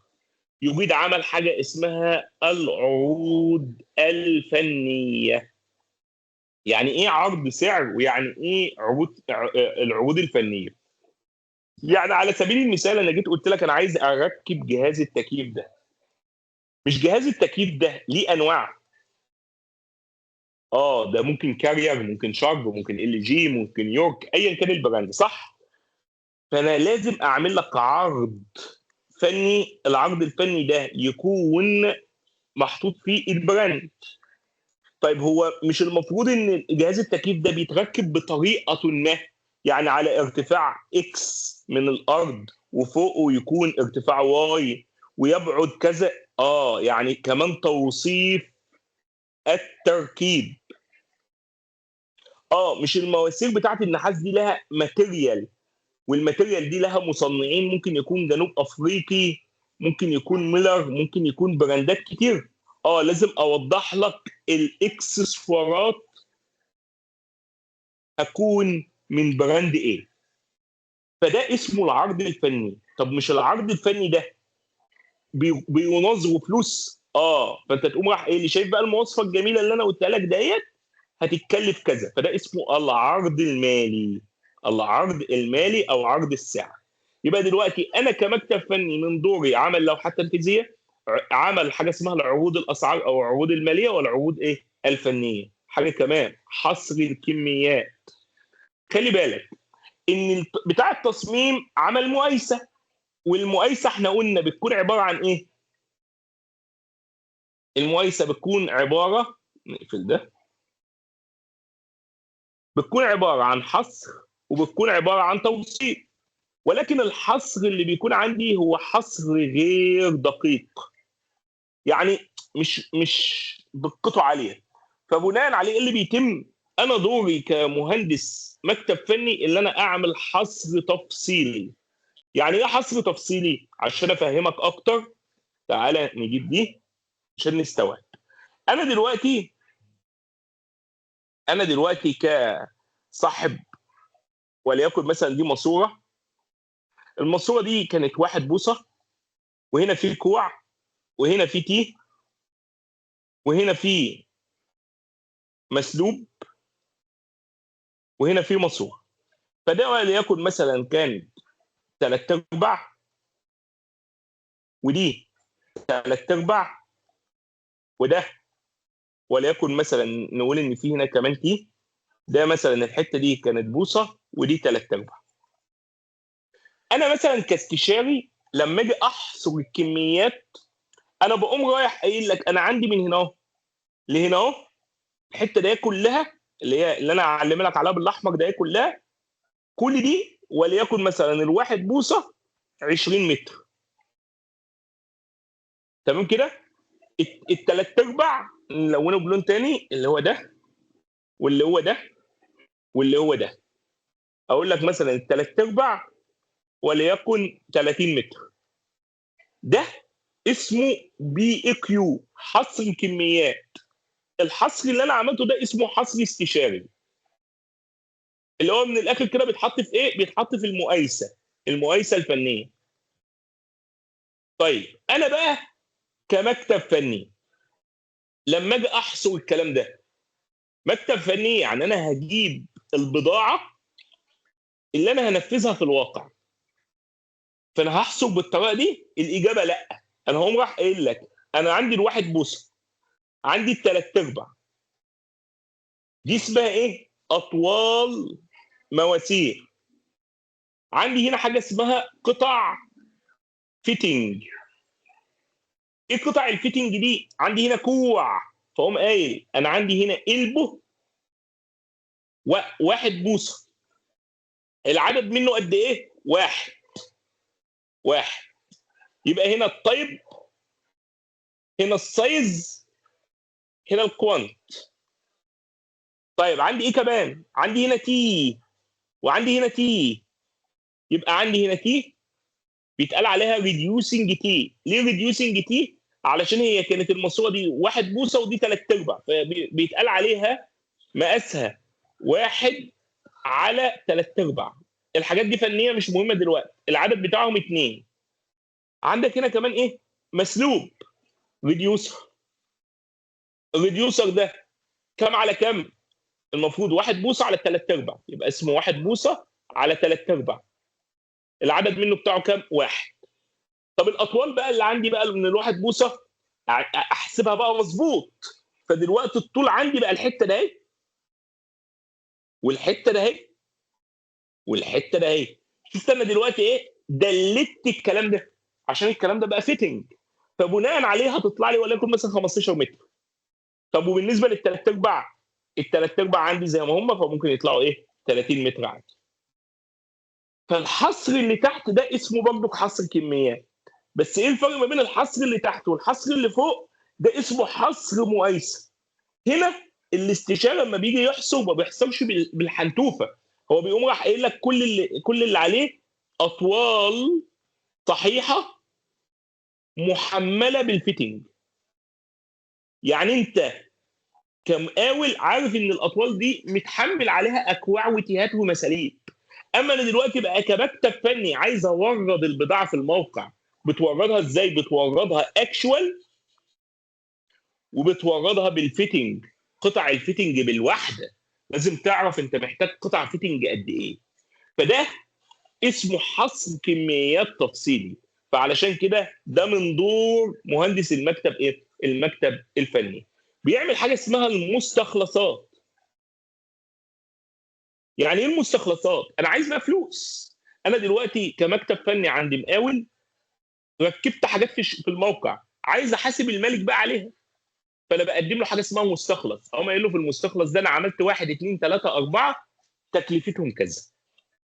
يجيد عمل حاجة اسمها العروض الفنية. يعني ايه عرض سعر ويعني ايه عروض، العروض الفنية؟ يعني على سبيل المثال انا جيت قلت لك انا عايز اركب جهاز التكييف ده. مش جهاز التكييف ده ليه انواع؟ ده ممكن Carrier، ممكن Sharp، ممكن LG، ممكن يورك، ايا كان ال brand، صح؟ فانا لازم اعمل لك عرض فني، العرض الفني ده يكون محطوط فيه ال brand. طيب هو مش المفروض ان جهاز التكييف ده بيتركب بطريقة ما، يعني على ارتفاع X من الارض وفوقه يكون ارتفاع Y ويبعد كذا، يعني كمان توصيف التركيب. مش المواسير بتاعت النحاس دي لها material، وال material دي لها مصنعين، ممكن يكون جنوب افريقي، ممكن يكون ميلر، ممكن يكون براندات كتير. لازم اوضح لك الاكسسوارات اكون من brand ايه. فده اسمه العرض الفني. طب مش العرض الفني ده بيناظروا فلوس؟ فانت تقوم راح ايه اللي شايف بقى المواصفه الجميلة اللي انا قلتها لك ديت هتتكلف كذا. فده اسمه العرض المالي، العرض المالي او عرض السعر. يبقى دلوقتي انا كمكتب فني من دوري عمل لوحات تنفيذية، عمل حاجة اسمها العروض الاسعار او العروض المالية والعروض ايه الفنية. حاجة كمان حصر الكميات. خلي بالك ان بتاع التصميم عمل مقايسه، والمقايسه احنا قلنا بتكون عبارة عن ايه؟ المقايسه بتكون عبارة، نقفل ده، بتكون عبارة عن حصر وبتكون عبارة عن توصيف، ولكن الحصر اللي بيكون عندي هو حصر غير دقيق، يعني مش دقته عالية. فبناء عليه اللي بيتم، انا دوري كمهندس مكتب فني اللي انا اعمل حصر تفصيلي. يعني ايه حصر تفصيلي؟ عشان افهمك اكتر تعالى نجيب دي عشان نستوعب. انا دلوقتي كصاحب، وليكن مثلا دي ماسوره، الماسورة دي كانت 1 بوصه، وهنا في كوع، وهنا في تي، وهنا في مسلوب، وهنا في ماسوره. فده وليكن مثلا كان 3/4، ودي 3/4، وده وليكن مثلا نقول ان في هنا كمان tee، ده مثلا الحتة دي كانت بوصه ودي 3/4. انا مثلا كاستشاري لما اجي احصر الكميات انا بقوم رايح قايل لك انا عندي من هنا اهو لهنا اهو الحتة دي كلها اللي هي اللي انا هعلم لك عليها بالاحمر ده كلها، كل دي وليكن مثلا الواحد بوصه 20 متر. تمام كده؟ ال3/4 نلونه بلون تاني اللي هو ده واللي هو ده واللي هو ده. اقول لك مثلا ال3/4 وليكن 30 متر. ده اسمه BAQ، حصر كميات. الحصر اللي انا عملته ده اسمه حصر استشاري، اللي هو من الاخر كده بيتحط في ايه؟ بيتحط في المقايسه، المقايسه الفنية. طيب انا بقى كمكتب فني لما اجي احصر الكلام ده، مكتب فني يعني انا هجيب البضاعة اللي انا هنفذها في الواقع، فانا هحصر بالطريقة دي؟ الاجابة لا. انا هقوم راح قايل لك انا عندي الواحد بوصه، عندي ال3/4، دي اسمها ايه؟ اطوال مواسير. عندي هنا حاجة اسمها قطع fitting. ايه قطع ال fitting دي؟ عندي هنا كوع، فاقوم قايل انا عندي هنا elbow واحد بوصه، العدد منه قد ايه؟ واحد. واحد. يبقى هنا ال type، هنا ال size، هنا ال quant. طيب عندي ايه كمان؟ عندي هنا tee وعندي هنا tee، يبقى عندي هنا tee بيتقال عليها reducing tee. ليه reducing tee؟ علشان هي كانت الماسورة دي 1 بوصه ودي 3/4، فبيتقال عليها مقاسها 1/3. الحاجات دي فنية مش مهمة دلوقتي، العدد بتاعهم 2. عندك هنا كمان ايه؟ مسلوب reducer. ال reducer ده كام على كام؟ المفروض 1 بوصه على 3/4، يبقى اسمه 1 بوصه على 3/4. العدد منه بتاعه كام؟ 1. طب الاطوال بقى اللي عندي بقى من الواحد بوصه احسبها بقى مظبوط. فدلوقتي الطول عندي بقى الحتة ده اهي والحتة ده اهي والحتة ده اهي. شفت انا دلوقتي ايه؟ دلت الكلام ده عشان الكلام ده بقى fitting، فبناء عليه هتطلع لي وليكن مثلا 15 متر. طب وبالنسبة لل3/4، ال3/4 عندي زي ما هم، فممكن يطلعوا ايه؟ 30 متر عندي. فالحصر اللي تحت ده اسمه برضه حصر كميات. بس ايه الفرق ما بين الحصر اللي تحت والحصر اللي فوق؟ ده اسمه حصر مقايسه. هنا الاستشارة لما بيجي يحصر ما بيحصرش بالحنتوفه، هو بيقوم راح قايل لك كل اللي عليه اطوال صحيحه محمله بال fitting. يعني انت كمقاول عارف ان الاطوال دي متحمل عليها اكواع وتيهات ومساليب. اما انا دلوقتي بقى كمكتب فني عايز اورد البضاعة في الموقع، بتوردها ازاي؟ بتوردها actual وبتوردها بال fitting، قطع ال fitting بالوحدة. لازم تعرف انت محتاج قطع fitting قد ايه. فده اسمه حصر كميات تفصيلي. فعلشان كده ده من دور مهندس المكتب ايه؟ المكتب الفني. بيعمل حاجة اسمها المستخلصات. يعني ايه المستخلصات؟ انا عايز بقى فلوس. انا دلوقتي كمكتب فني عندي مقاول، ركبت حاجات في الموقع، عايز احاسب المالك بقى عليها. فانا بقدم له حاجة اسمها مستخلص. اقوم قايل له في المستخلص ده انا عملت 1 2 3 4 تكلفتهم كذا.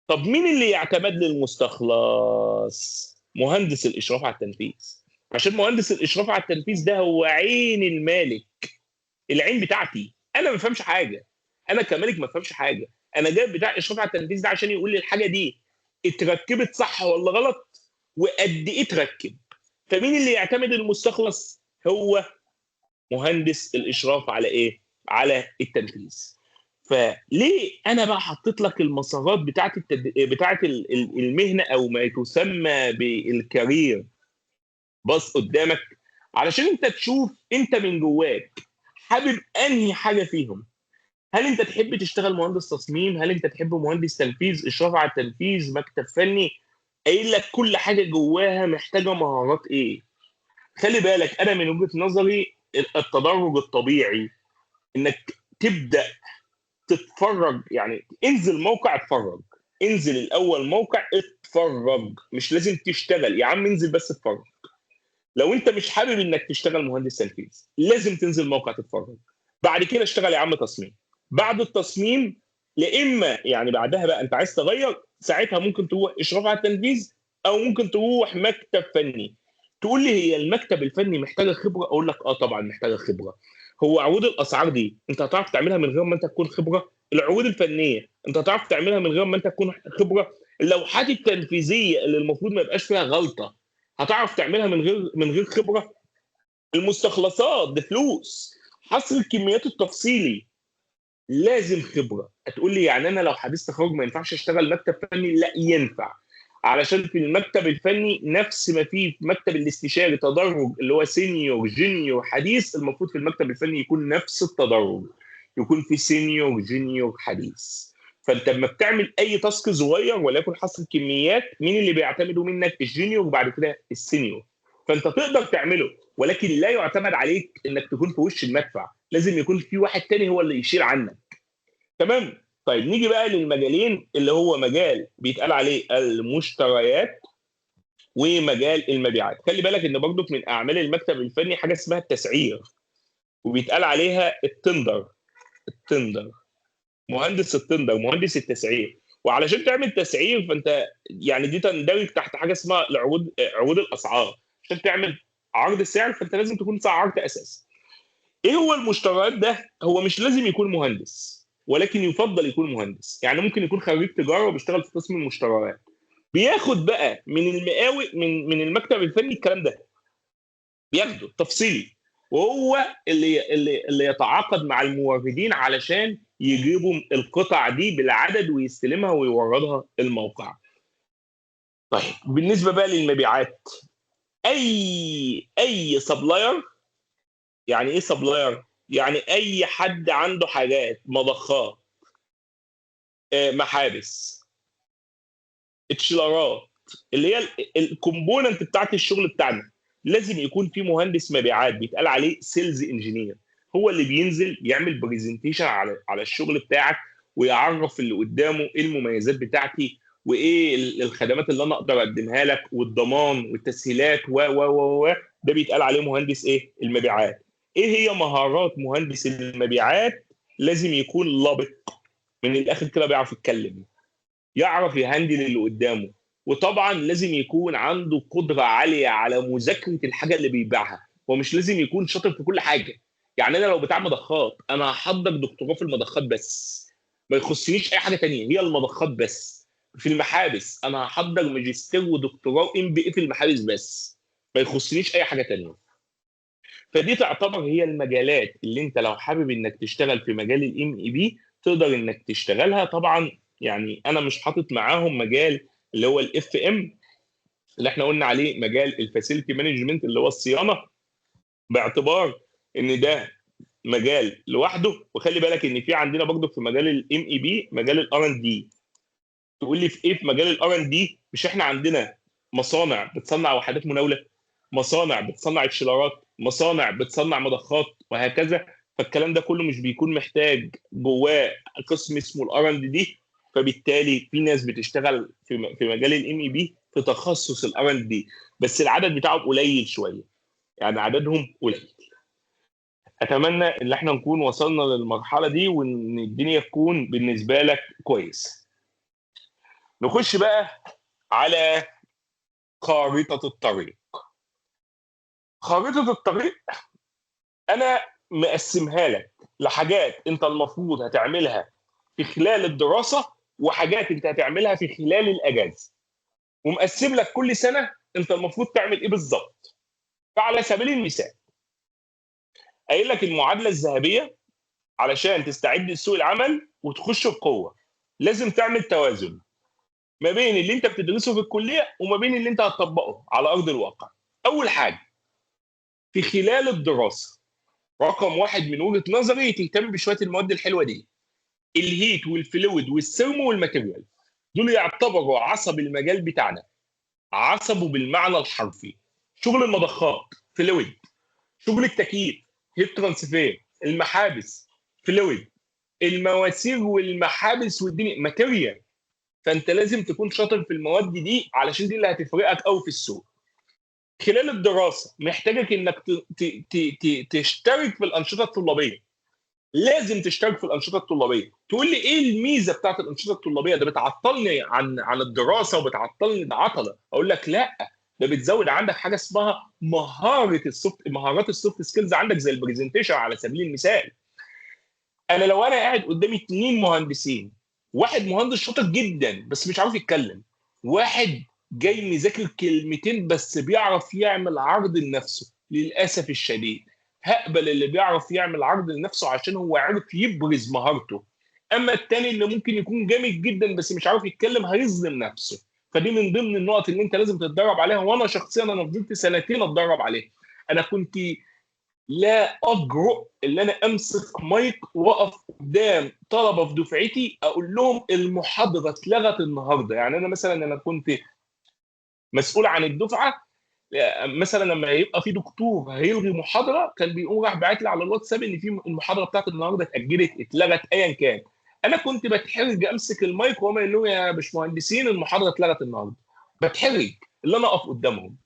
طب مين اللي يعتمد للمستخلص؟ مهندس الاشراف على التنفيذ. عشان مهندس الاشراف على التنفيذ ده هو عين المالك، العين بتاعتي. انا ما بفهمش حاجة، انا كمالك ما بفهمش حاجة. انا جايب بتاع اشراف على التنفيذ ده عشان يقول لي الحاجة دي اتركبت صح ولا غلط وقد ايه اتركب. فمين اللي يعتمد المستخلص؟ هو مهندس الاشراف على ايه؟ على التنفيذ. فليه انا بقى حطيت لك المسارات بتاعه بتاعه المهنة او ما تسمى بالكارير بص قدامك، علشان انت تشوف انت من جواك حابب انهي حاجة فيهم. هل انت تحب تشتغل مهندس تصميم؟ هل انت تحب مهندس تنفيذ، اشراف على التنفيذ، مكتب فني؟ قايل لك كل حاجة جواها محتاجه مهارات ايه. خلي بالك، انا من وجهه نظري التدرج الطبيعي انك تبدا تتفرج، يعني انزل موقع اتفرج، انزل الاول موقع اتفرج، مش لازم تشتغل يا عم، انزل بس اتفرج. لو انت مش حابب انك تشتغل مهندس تنفيذ لازم تنزل موقع تتفرج، بعد كده اشتغل يا عم تصميم. بعد التصميم لا اما يعني بعدها بقى انت عايز تغير، ساعتها ممكن تروح اشراف على التنفيذ او ممكن تروح مكتب فني. تقول لي هي المكتب الفني محتاجه خبره؟ اقول لك اه طبعا محتاجه خبره. هو عروض الاسعار دي انت هتعرف تعملها من غير ما انت تكون خبره؟ العروض الفنية انت هتعرف تعملها من غير ما انت تكون خبره؟ اللوحات التنفيذية اللي المفروض ما يبقاش فيها غلطه هتعرف تعملها من غير خبره؟ المستخلصات دي فلوس، حصر الكميات التفصيلي لازم خبره. هتقول لي يعني انا لو حديث تخرج ما ينفعش اشتغل مكتب فني؟ لا ينفع، علشان في المكتب الفني نفس ما فيه في مكتب الاستشاري تدرج اللي هو senior junior حديث، المفروض في المكتب الفني يكون نفس التدرج، يكون في senior junior حديث. فانت لما بتعمل اي task صغير وليكن حصر كميات، مين اللي بيعتمدوا منك؟ ال junior وبعد كده ال senior. فانت تقدر تعمله، ولكن لا يعتمد عليك انك تكون في وش المدفع، لازم يكون في واحد تاني هو اللي يشيل عنك. تمام؟ طيب نيجي بقى للمجالين اللي هو مجال بيتقال عليه المشتريات ومجال المبيعات. خلي بالك ان برضو من اعمال المكتب الفني حاجة اسمها التسعير، وبيتقال عليها ال tender. ال tender، مهندس ال tender، مهندس التسعير. وعلشان تعمل تسعير فانت يعني دي تندرج تحت حاجة اسمها العروض، عروض الاسعار. عشان تعمل عرض السعر فانت لازم تكون سعرت اساس. ايه هو المشتريات ده؟ هو مش لازم يكون مهندس، ولكن يفضل يكون مهندس. يعني ممكن يكون خريج تجارة وبيشتغل في قسم المشتريات، بياخد بقى من المقاول من المكتب الفني الكلام ده، بياخده تفصيلي، وهو اللي يتعاقد مع الموردين علشان يجيبوا القطع دي بالعدد ويستلمها ويوردها الموقع. طيب بالنسبة بقى للمبيعات، اي supplier. يعني ايه supplier؟ يعني اي حد عنده حاجات، مضخات، محابس، chiller ات، اللي هي ال component بتاعت الشغل بتاعنا، لازم يكون في مهندس مبيعات بيتقال عليه sales engineer، هو اللي بينزل يعمل presentation على الشغل بتاعك ويعرف اللي قدامه ايه المميزات بتاعتي وايه الخدمات اللي انا اقدر اقدمها لك والضمان والتسهيلات و و و و. ده بيتقال عليه مهندس ايه؟ المبيعات. ايه هي مهارات مهندس المبيعات؟ لازم يكون لبق، من الاخر كده بيعرف يتكلم، يعرف ي handle اللي قدامه، وطبعا لازم يكون عنده قدره عالية على مذاكرة الحاجة اللي بيبيعها. هو مش لازم يكون شاطر في كل حاجة. يعني انا لو بتاع مضخات انا هحضر دكتوراه في المضخات بس، ما يخصنيش اي حاجة ثانية، هي المضخات بس. في المحابس انا هحضر ماجستير ودكتوراه و MBA في المحابس بس، ما يخصنيش اي حاجة ثانية. فدي تعتبر هي المجالات اللي انت لو حابب انك تشتغل في مجال ال MEP تقدر انك تشتغلها. طبعا يعني انا مش حاطط معاهم مجال اللي هو ال FM اللي احنا قلنا عليه، مجال ال facility management اللي هو الصيانة، باعتبار ان ده مجال لوحده. وخلي بالك ان في عندنا برضه في مجال ال MEP مجال ال R and D. تقول لي في ايه في مجال ال R and D؟ مش احنا عندنا مصانع بتصنع وحدات مناوله، مصانع بتصنع chiller ات، مصانع بتصنع مضخات وهكذا. فالكلام ده كله مش بيكون محتاج جواه قسم اسمه ال R and D، فبالتالي في ناس بتشتغل في مجال ال MEP في تخصص ال R and D، بس العدد بتاعهم قليل شوية، يعني عددهم قليل. اتمنى ان احنا نكون وصلنا للمرحلة دي وان الدنيا تكون بالنسبة لك كويس. نخش بقى على خارطة الطريق. خارطة الطريق انا مقسمها لك لحاجات انت المفروض هتعملها في خلال الدراسة وحاجات انت هتعملها في خلال الاجازة، ومقسم لك كل سنة انت المفروض تعمل ايه بالظبط. فعلى سبيل المثال قايل لك المعادلة الذهبية علشان تستعد لسوق العمل وتخش بقوة، لازم تعمل توازن ما بين اللي انت بتدرسه في الكلية وما بين اللي انت هتطبقه على ارض الواقع. اول حاجة في خلال الدراسة، رقم واحد من وجهه نظري تهتم بشوية المواد الحلوة دي، ال heat وال fluid وال thermo وال material، دول يعتبروا عصب المجال بتاعنا، عصبه بالمعنى الحرفي. شغل المضخات fluid، شغل التكييف heat transfer، المحابس fluid، المواسير والمحابس والدنيا material. فانت لازم تكون شاطر في المواد دي علشان دي اللي هتفرقك قوي في السوق. خلال الدراسة محتاجك انك تشترك في الانشطة الطلابيه. لازم تشترك في الانشطة الطلابيه. تقول لي ايه الميزة بتاعت الانشطة الطلابيه؟ ده بتعطلني عن الدراسة وبتعطلني، ده عطله. اقول لك لا، ده بتزود عندك حاجة اسمها مهارة ال soft، مهارات ال soft skills عندك، زي ال presentation على سبيل المثال. انا لو انا قاعد قدامي 2 مهندسين، واحد مهندس شاطر جدا بس مش عارف يتكلم، واحد جاي مذاكر كلمتين بس بيعرف يعمل عرض لنفسه، للاسف الشديد هقبل اللي بيعرف يعمل عرض لنفسه عشان هو عارف يبرز مهارته. اما التاني اللي ممكن يكون جامد جدا بس مش عارف يتكلم هيظلم نفسه. فدي من ضمن النقط اللي انت لازم تتدرب عليها. وانا شخصيا انا فضلت سنتين اتدرب عليها. انا كنت لا اجرؤ ان انا امسك مايك واقف قدام طلبه في دفعتي اقول لهم المحاضرة اتلغت النهارده. يعني انا مثلا انا كنت مسؤول عن الدفعة، مثلا لما يبقى في دكتور هيلغي محاضرة كان بيقوم راح باعت لي على الواتساب ان في المحاضرة بتاعت النهارده اتاجلت، اتلغت، ايا كان. انا كنت بتحرج امسك المايك وهم يقولوا لي يا باشمهندسين المحاضرة اتلغت النهارده، بتحرج اللي انا اقف قدامهم.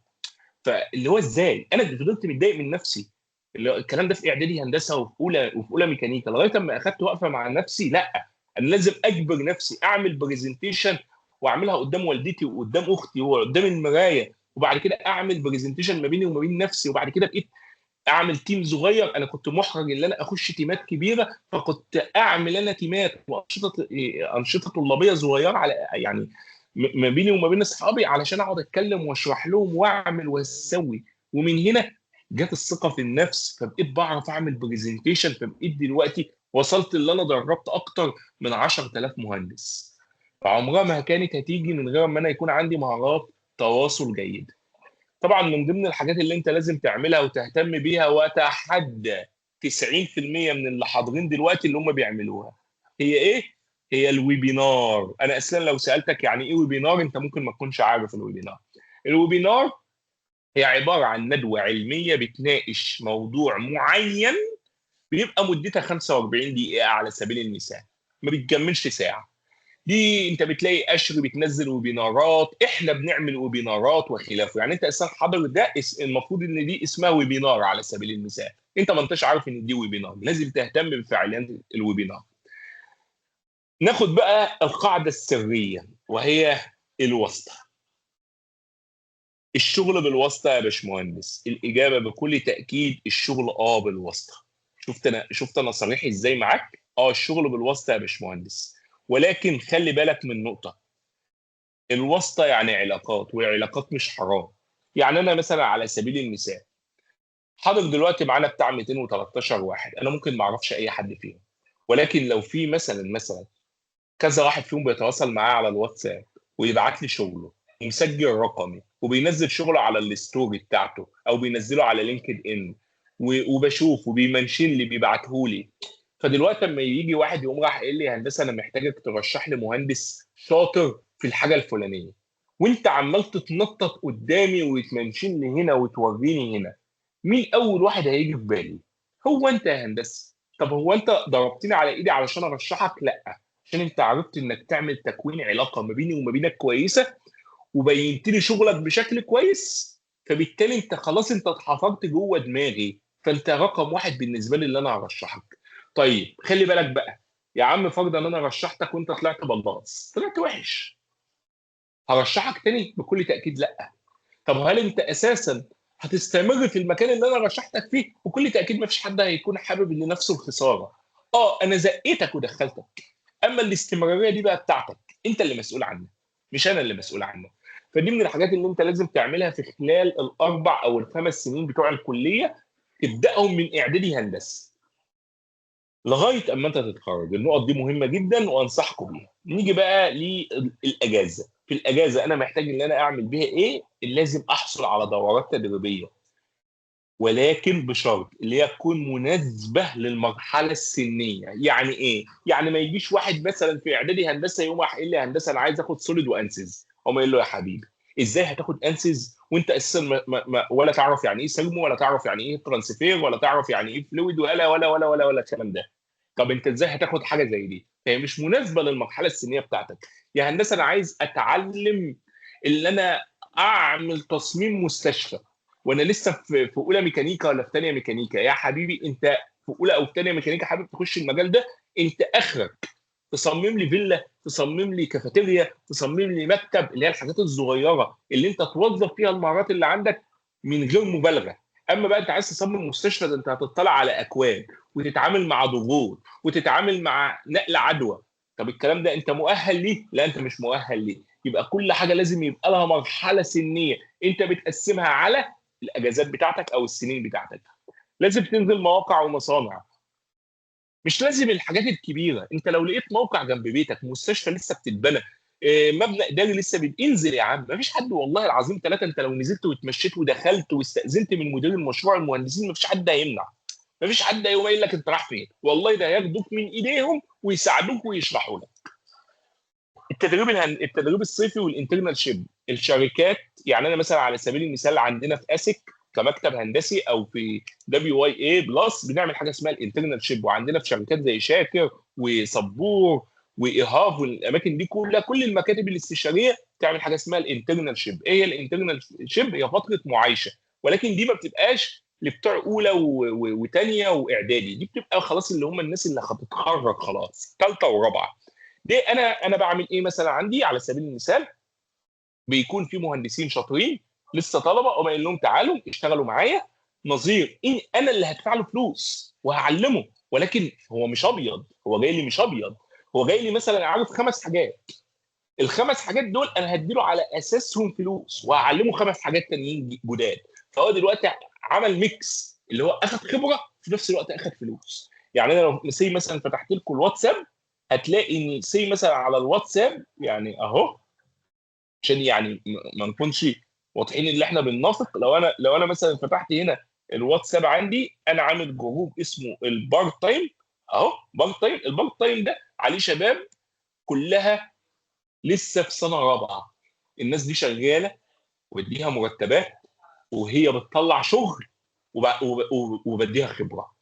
فاللي هو ازاي؟ انا فضلت متضايق من نفسي. اللي الكلام ده في اعدادي هندسة وفي اولى ميكانيكا، لغاية اما اخدت وقفه مع نفسي، لا انا لازم اجبر نفسي اعمل presentation واعملها قدام والدتي وقدام اختي وقدام المراية، وبعد كده اعمل presentation ما بيني وما بين نفسي، وبعد كده بقيت اعمل team صغير. انا كنت محرج ان انا اخش تيمات كبيرة، فكنت اعمل انا تيمات وانشطه انشطة طلابيه صغيرة على يعني ما بيني وما بين اصحابي علشان اقعد اتكلم واشرح لهم واعمل واسوي. ومن هنا جت الثقة في النفس، فبقيت بعرف اعمل presentation. فبقيت دلوقتي وصلت اللي انا دربت اكتر من 10,000 مهندس. فعمرها ما كانت هتيجي من غير ما انا يكون عندي مهارات تواصل جيدة. طبعا من ضمن الحاجات اللي انت لازم تعملها وتهتم بيها، واتحدى 90% من اللي حاضرين دلوقتي اللي هم بيعملوها، هي ايه؟ هي ال webinar. انا اصلا لو سالتك يعني ايه webinar انت ممكن ما تكونش عارف ال webinar. ال webinar هي عبارة عن ندوه علمية بتناقش موضوع معين، بيبقى مدتها 45 دقيقة على سبيل المثال، ما بتكملش ساعة. دي انت بتلاقي اشر بتنزل ويبينارات، احنا بنعمل ويبينارات وخلافه. يعني انت اصلا حاضر ده المفروض ان دي اسمها webinar على سبيل المثال، انت ما انتش عارف ان دي webinar. لازم تهتم بفعاليات ال webinar. ناخد بقى القاعدة السرية وهي الواسطة. الشغل بالواسطة يا باشمهندس؟ الاجابة بكل تاكيد الشغل بالواسطة. شفت انا صريح ازاي معاك؟ الشغل بالواسطة يا باشمهندس، ولكن خلي بالك من نقطة. الواسطة يعني علاقات، والعلاقات مش حرام. يعني انا مثلا على سبيل المثال حاضر دلوقتي معانا بتاع 213 واحد، انا ممكن ما اعرفش اي حد فيهم، ولكن لو في مثلا كذا واحد فيهم بيتواصل معايا على الواتساب ويبعت لي شغله ومسجل رقمي وبينزل شغله على ال story بتاعته او بينزله على LinkedIn وبشوف وبي mention لي بيبعته لي. فدلوقتي لما يجي واحد يقوم راح قايل لي يا هندسة انا محتاجك ترشح لي مهندس شاطر في الحاجة الفلانية، وانت عمال تتنطط قدامي وت mention لي هنا وتوريني هنا، مين اول واحد هيجي في بالي؟ هو انت يا هندسة. طب هو انت ضربتني على ايدي علشان ارشحك؟ لا، عشان انت عرفت انك تعمل تكوين علاقة ما بيني وما بينك كويسة، وبينت لي شغلك بشكل كويس، فبالتالي انت خلاص انت اتحفرت جوه دماغي، فانت رقم واحد بالنسبة لي اللي انا هرشحك. طيب خلي بالك بقى يا عم، فرضا ان انا رشحتك وانت طلعت بلاص، طلعت وحش، هرشحك تاني؟ بكل تاكيد لا. طب هل انت اساسا هتستمر في المكان اللي انا رشحتك فيه؟ بكل تاكيد ما فيش حد هيكون حابب ان نفسه الخسارة. انا زقيتك ودخلتك، اما الاستمرارية دي بقى بتاعتك، انت اللي مسؤول عنها مش انا اللي مسؤول عنها. فدي من الحاجات اللي انت لازم تعملها في خلال ال4 أو ال5 سنين بتوع الكلية، تبداهم من اعدادي هندسة لغاية اما انت تتخرج. النقط دي مهمة جدا وانصحكم بيها. نيجي بقى للاجازه. في الاجازة انا محتاج ان انا اعمل بيها ايه؟ لازم احصل على دورات تدريبية، ولكن بشرط اللي هي تكون مناسبة للمرحلة السنية. يعني ايه؟ يعني ما يجيش واحد مثلا في اعدادي هندسة يقوم راح قايل لي هندسة انا عايز اخد Solid و ANSYS، اقوم قايل له يا حبيبي ازاي هتاخد ANSYS وانت اساسا ولا تعرف يعني ايه thermo، ولا تعرف يعني ايه transfer، ولا تعرف يعني ايه fluid، ولا ولا ولا ولا ولا الكلام ده. طب انت ازاي هتاخد حاجة زي دي؟ هي مش مناسبة للمرحلة السنية بتاعتك. يا هندسة انا عايز اتعلم اللي انا اعمل تصميم مستشفى وانا لسه في اولى ميكانيكا ولا في ثانية ميكانيكا. يا حبيبي انت في اولى او في ثانية ميكانيكا حابب تخش المجال ده، انت اخرك تصمم لي فيلا، تصمم لي كافيتيريا، تصمم لي مكتب، اللي هي الحاجات الصغيرة اللي انت توظف فيها المهارات اللي عندك من غير مبالغه. اما بقى انت عايز تصمم مستشفى، ده انت هتطلع على اكواد وتتعامل مع ضغوط وتتعامل مع نقل عدوى. طب الكلام ده انت مؤهل ليه؟ لا انت مش مؤهل ليه. يبقى كل حاجة لازم يبقى لها مرحلة سنية انت بتقسمها على الاجازات بتاعتك او السنين بتاعتك. لازم تنزل مواقع ومصانع، مش لازم الحاجات الكبيرة. انت لو لقيت موقع جنب بيتك، مستشفى لسه بتتبنى، مبنى اداري لسه انزل يا عم. مفيش حد والله العظيم ثلاثة، انت لو نزلت واتمشيت ودخلت واستاذنت من مدير المشروع المهندسين مفيش حد هيمنع، مفيش حد هيقوم قايل لك انت رايح فين، والله ده هياخدوك من ايديهم ويساعدوك ويشرحوا لك. التدريب الصيفي وال internship، الشركات، يعني انا مثلا على سبيل المثال عندنا في اسك كمكتب هندسي او في WYA Plus بنعمل حاجة اسمها ال internship، وعندنا في شركات زي شاكر وصبور وايهاف والاماكن دي كلها، كل المكاتب الاستشارية تعمل حاجة اسمها ال internship. ايه هي ال internship؟ هي فترة معايشه، ولكن دي ما بتبقاش لبتوع اولى وثانيه واعدادي، دي بتبقى خلاص اللي هم الناس اللي هتتخرج خلاص ثالثة ورابعه. دي انا بعمل ايه مثلا؟ عندي على سبيل المثال بيكون في مهندسين شاطرين لسه طلبه، اقوم قايل لهم تعالوا اشتغلوا معايا نظير، إيه انا اللي هدفع له فلوس وهعلمه، ولكن هو مش ابيض، هو جاي لي مش ابيض، هو جاي لي مثلا عارف 5 حاجات، ال5 حاجات دول انا هديله على اساسهم فلوس وهعلمه 5 حاجات تانيين جداد. فهو دلوقتي عمل mix، اللي هو اخد خبره في نفس الوقت اخد فلوس. يعني انا لو say مثلا فتحت لكم الواتساب هتلاقي ان say مثلا على الواتساب، يعني اهو عشان يعني ما نكونش واضحين اللي احنا بننافق، لو انا مثلا فتحت هنا الواتساب عندي، انا عامل group اسمه ال part time اهو، part time. ال part time ده عليه شباب كلها لسه في سنة رابعه، الناس دي شغالة واديها مرتبات وهي بتطلع شغل وبديها خبره.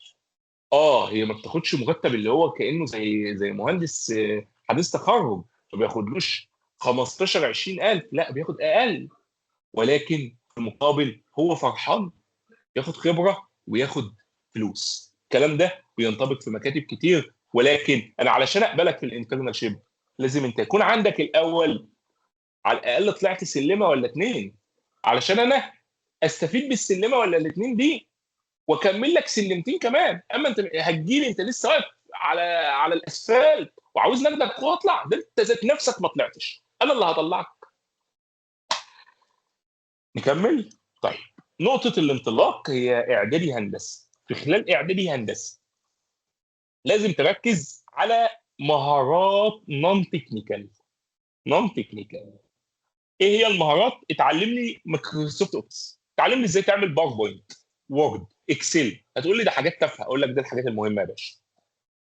هي ما بتاخدش مرتب اللي هو كانه زي مهندس حديث تخرج، ما بياخدلوش 15 20 الف، لا بياخد اقل، ولكن في المقابل هو فرحان ياخد خبره وياخد فلوس. الكلام ده بينطبق في مكاتب كتير، ولكن انا علشان اقبلك في ال internship لازم انت يكون عندك الاول على الاقل طلعت سلمه ولا 2، علشان انا استفيد بالسلمه ولا الاثنين دي واكمل لك سلمتين كمان. اما انت هتجيلي انت لسه واقف على الاسفلت وعاوز ناخدك واطلع، ده انت ذات نفسك ما طلعتش، انا اللي هطلعك. نكمل. طيب نقطة الانطلاق هي اعدادي هندسة. في خلال اعدادي هندسة لازم تركز على مهارات non technical. non technical ايه هي المهارات؟ اتعلم لي Microsoft Office، اتعلم لي ازاي تعمل PowerPoint، Word، Excel. هتقول لي ده حاجات تافهة، اقول لك ده الحاجات المهمة يا باشا.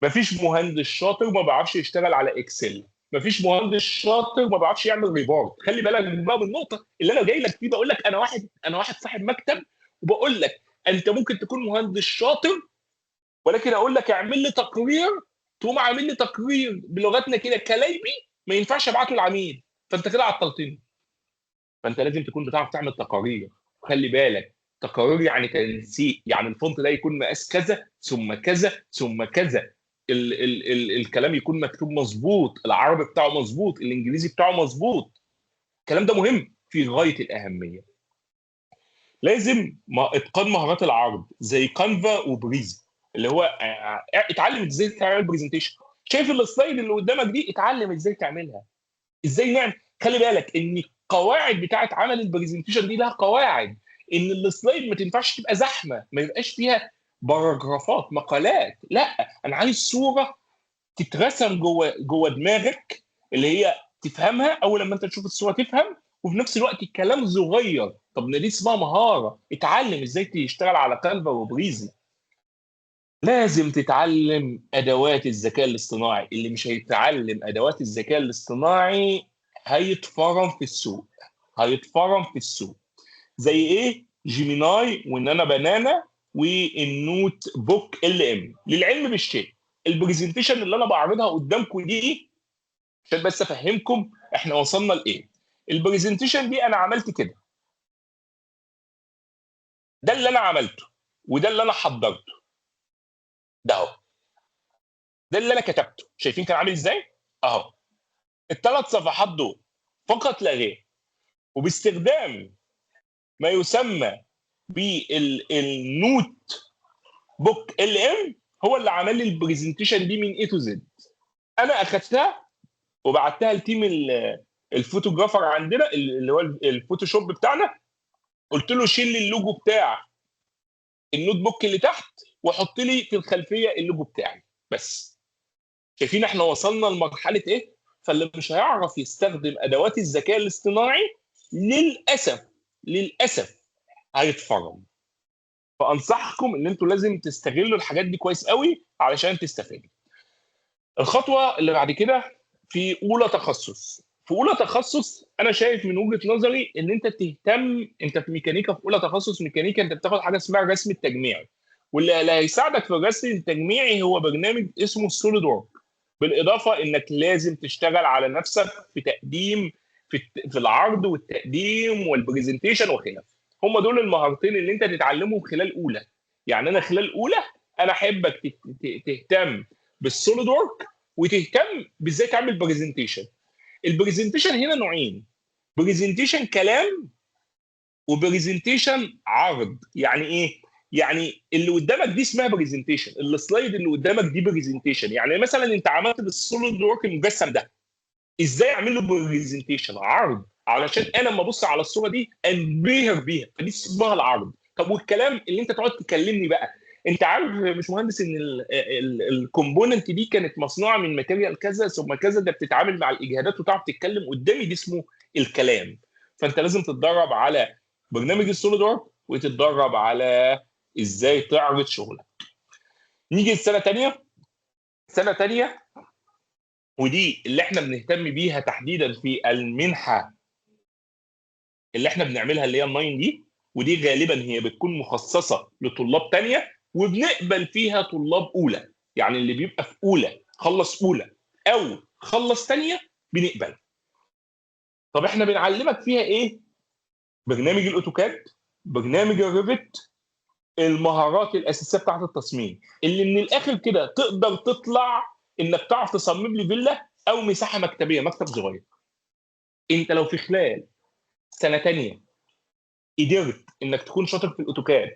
مفيش مهندس شاطر ما بيعرفش يشتغل على Excel، مفيش مهندس شاطر ما بيعرفش يعمل report. خلي بالك بقى من النقطة اللي انا جاي لك فيه، بقول لك انا واحد صاحب مكتب، وبقول لك انت ممكن تكون مهندس شاطر، ولكن اقول لك اعمل لي تقرير، تقوم عامل لي تقرير بلغتنا كده كلايبي ما ينفعش ابعته للعميل، فانت كده عطلتني. فانت لازم تكون بتعرف تعمل تقارير. خلي بالك، تقارير يعني تنسيق، يعني ال font ده يكون مقاس كذا ثم كذا ثم كذا، ال ال ال الكلام يكون مكتوب مظبوط، العربي بتاعه مظبوط، الانجليزي بتاعه مظبوط. الكلام ده مهم في غاية الاهمية. لازم اتقان مهارات العرض زي Canva و Prezi، اللي هو اتعلم ازاي تعمل presentation. شايف ال slide اللي قدامك دي؟ اتعلم ازاي تعملها، ازاي نعمل. خلي بالك ان القواعد بتاعه عمل ال presentation دي لها قواعد، ان ال slide ما تنفعش تبقى زحمة، ما يبقاش فيها paragraph ات مقالات، لا انا عايز صوره تترسم جوه دماغك اللي هي تفهمها اول لما انت تشوف الصورة تفهم، وفي نفس الوقت الكلام صغير. طب دي اسمها مهارة، اتعلم ازاي تشتغل على Canva و Prezi. لازم تتعلم ادوات الذكاء الاصطناعي. اللي مش هيتعلم ادوات الذكاء الاصطناعي هيتفرم في السوق، هيتفرم في السوق. زي ايه؟ Gemini و Nano Banana وال NotebookLM. للعلم بالشيء، ال presentation اللي انا بعرضها قدامكم دي عشان بس افهمكم احنا وصلنا لايه. ال presentation دي انا عملت كده، ده اللي انا عملته وده اللي انا حضرته، ده اهو، ده اللي انا كتبته. شايفين كان عامل ازاي؟ اهو الثلاث صفحات دول فقط لا غير، وباستخدام ما يسمى بال NotebookLM هو اللي عمل لي ال presentation دي من A to Z. انا اخدتها وبعتها ل team ال photographer عندنا اللي هو ال Photoshop بتاعنا، قلت له شيل لي اللوجو بتاع ال notebook اللي تحت وحط لي في الخلفية اللوجو بتاعي بس. شايفين احنا وصلنا لمرحلة ايه؟ فاللي مش هيعرف يستخدم ادوات الذكاء الاصطناعي للاسف للاسف هيتفرم. فانصحكم ان انتوا لازم تستغلوا الحاجات دي كويس قوي علشان تستفيدوا. الخطوة اللي بعد كده في اولى تخصص. في اولى تخصص انا شايف من وجهه نظري ان انت تهتم، انت في ميكانيكا في اولى تخصص ميكانيكا انت بتاخد حاجة اسمها الرسم التجميعي، واللي هيساعدك في الرسم التجميعي هو برنامج اسمه ال SolidWorks. بالاضافة انك لازم تشتغل على نفسك في تقديم في العرض والتقديم وال presentation وخلافه. هم دول المهارتين اللي انت تتعلمهم خلال اولى. يعني انا خلال اولى انا احبك تهتم بال SolidWorks وتهتم بازاي تعمل presentation. ال presentation هنا نوعين، presentation كلام و presentation عرض. يعني ايه؟ يعني اللي قدامك دي اسمها presentation، ال slide اللي قدامك دي presentation. يعني مثلا انت عملت بال SolidWorks المجسم ده، ازاي اعمل له presentation؟ عرض، علشان انا لما ابص على الصورة دي انبهر بيها، فدي اسمها العرض. طب والكلام اللي انت تقعد تكلمني بقى، انت عارف يا باشمهندس ان ال component دي كانت مصنوعة من material كذا ثم كذا، ده بتتعامل مع الاجهادات وتعرف تتكلم قدامي، دي اسمه الكلام. فانت لازم تتدرب على برنامج ال SolidWorks وتتدرب على ازاي تعرض شغلك. نيجي لسنه ثانية. سنة ثانية ودي اللي احنا بنهتم بيها تحديدا في المنحة اللي احنا بنعملها اللي هي ال 9 دي، ودي غالبا هي بتكون مخصصة لطلاب ثانية وبنقبل فيها طلاب اولى. يعني اللي بيبقى في اولى خلص اولى او خلص ثانية بنقبل. طب احنا بنعلمك فيها ايه؟ برنامج ال AutoCAD، برنامج ال Revit، المهارات الاساسية بتاعت التصميم اللي من الاخر كده تقدر تطلع انك تعرف تصمم لي فيلا او مساحة مكتبيه، مكتب صغير. انت لو في خلال سنة ثانية قدرت انك تكون شاطر في ال AutoCAD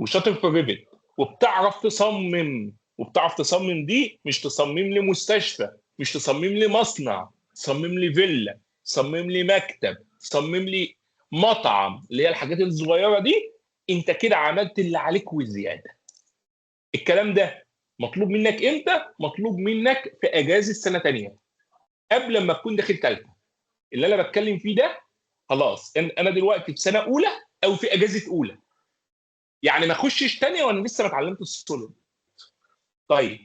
وشاطر في ال Revit وبتعرف تصمم، وبتعرف تصمم دي مش تصمم لي مستشفى، مش تصمم لي مصنع، تصمم لي فيلا، تصمم لي مكتب، تصمم لي مطعم، اللي هي الحاجات الصغيرة دي، انت كده عملت اللي عليك وزيادة. الكلام ده مطلوب منك امتى؟ مطلوب منك في اجازه سنة ثانية قبل ما تكون داخل ثالثة. اللي انا بتكلم فيه ده خلاص انا دلوقتي في سنة اولى او في اجازه اولى، يعني ما اخشش ثانية وانا لسه ما اتعلمتش ال Solid. طيب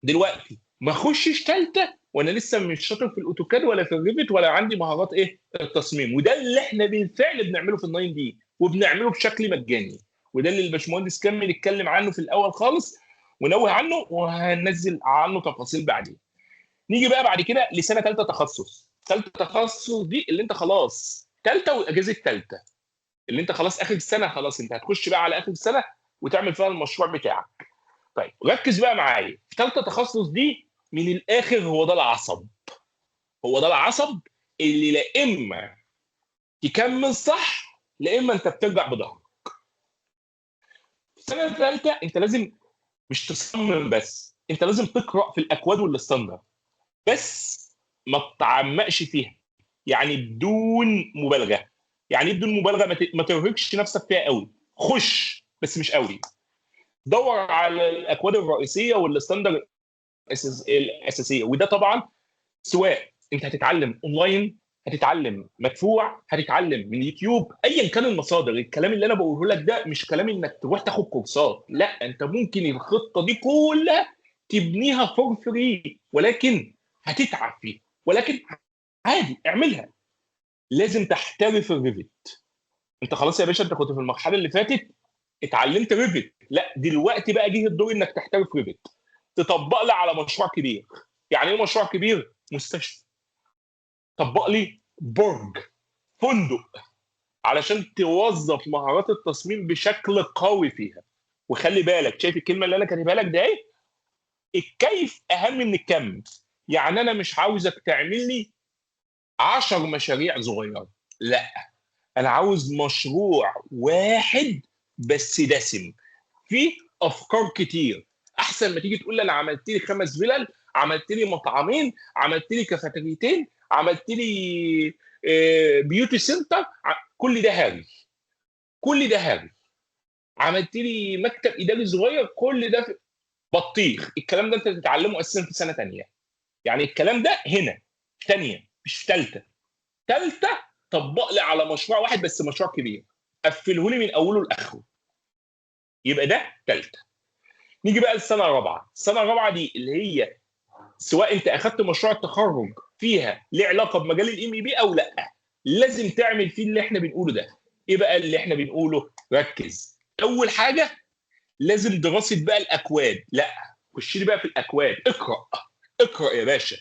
دلوقتي ما اخشش ثالثة وانا لسه مش شاطر في ال AutoCAD ولا في ال Revit ولا عندي مهارات ايه التصميم. وده اللي احنا بالفعل بنعمله في ال nine دي وبنعمله بشكل مجاني، وده اللي الباشمهندس كمل اتكلم عنه في الاول خالص ونوه عنه، وهننزل عنه تفاصيل بعدين. نيجي بقى بعد كده لسنه ثالثة تخصص. ثالثة تخصص دي اللي انت خلاص ثالثة واجازه ثالثة، اللي انت خلاص اخر السنة، خلاص انت هتخش بقى على اخر السنة وتعمل فيها المشروع بتاعك. طيب ركز بقى معايا، ثالثة تخصص دي من الاخر هو ده العصب، هو ده العصب اللي لا اما تكمل صح لا اما انت بترجع بظهرك. السنة الثالثة انت لازم مش تصمم بس، انت لازم تقرا في الاكواد وال standard بس، ما تتعمقش فيها، يعني بدون مبالغه. يعني بدون مبالغه ما ترهقش نفسك فيها قوي، خش بس مش قوي. دور على الاكواد الرئيسية وال standard الاساسية، وده طبعا سواء انت هتتعلم اونلاين، هتتعلم مدفوع، هتتعلم من يوتيوب، ايا كان المصادر. الكلام اللي انا بقوله لك ده مش كلام انك تروح تاخد كورسات، لا، انت ممكن الخطة دي كلها تبنيها for free، ولكن هتتعب فيها، ولكن عادي اعملها. لازم تحترف ال Revit. انت خلاص يا باشا، انت كنت في المرحلة اللي فاتت اتعلمت Revit، لا دلوقتي بقى جه الدور انك تحترف Revit. تطبق لي على مشروع كبير. يعني ايه مشروع كبير؟ مستشفى. طبق لي برج، فندق، علشان توظف مهارات التصميم بشكل قوي فيها. وخلي بالك، شايف الكلمة اللي انا كاتبها لك ده ايه؟ الكيف اهم من الكم. يعني انا مش عاوزك تعمل لي 10 مشاريع صغيرة، لا، انا عاوز مشروع واحد بس دسم فيه افكار كتير. احسن ما تيجي تقول لي انا عملت لي 5 فيلل، عملت لي مطعمين، عملت لي كافيتريتين، عملت لي beauty center، كل ده هري، كل ده هري. عملت لي مكتب اداري صغير، كل ده بطيخ. الكلام ده انت بتتعلمه اساسا في سنة ثانية. يعني الكلام ده هنا في ثانية مش في ثالثة. ثالثة طبق لي على مشروع واحد بس، مشروع كبير، قفله لي من اوله لاخره. يبقى ده ثالثة. نيجي بقى للسنة الرابعة. السنة الرابعة دي اللي هي سواء انت اخدت مشروع التخرج فيها ليه علاقة بمجال ال MEP او لا، لازم تعمل فيه اللي احنا بنقوله ده. ايه بقى اللي احنا بنقوله؟ ركز. اول حاجة لازم دراسة بقى الاكواد. لا، خش لي بقى في الاكواد، اقرا اقرا يا باشا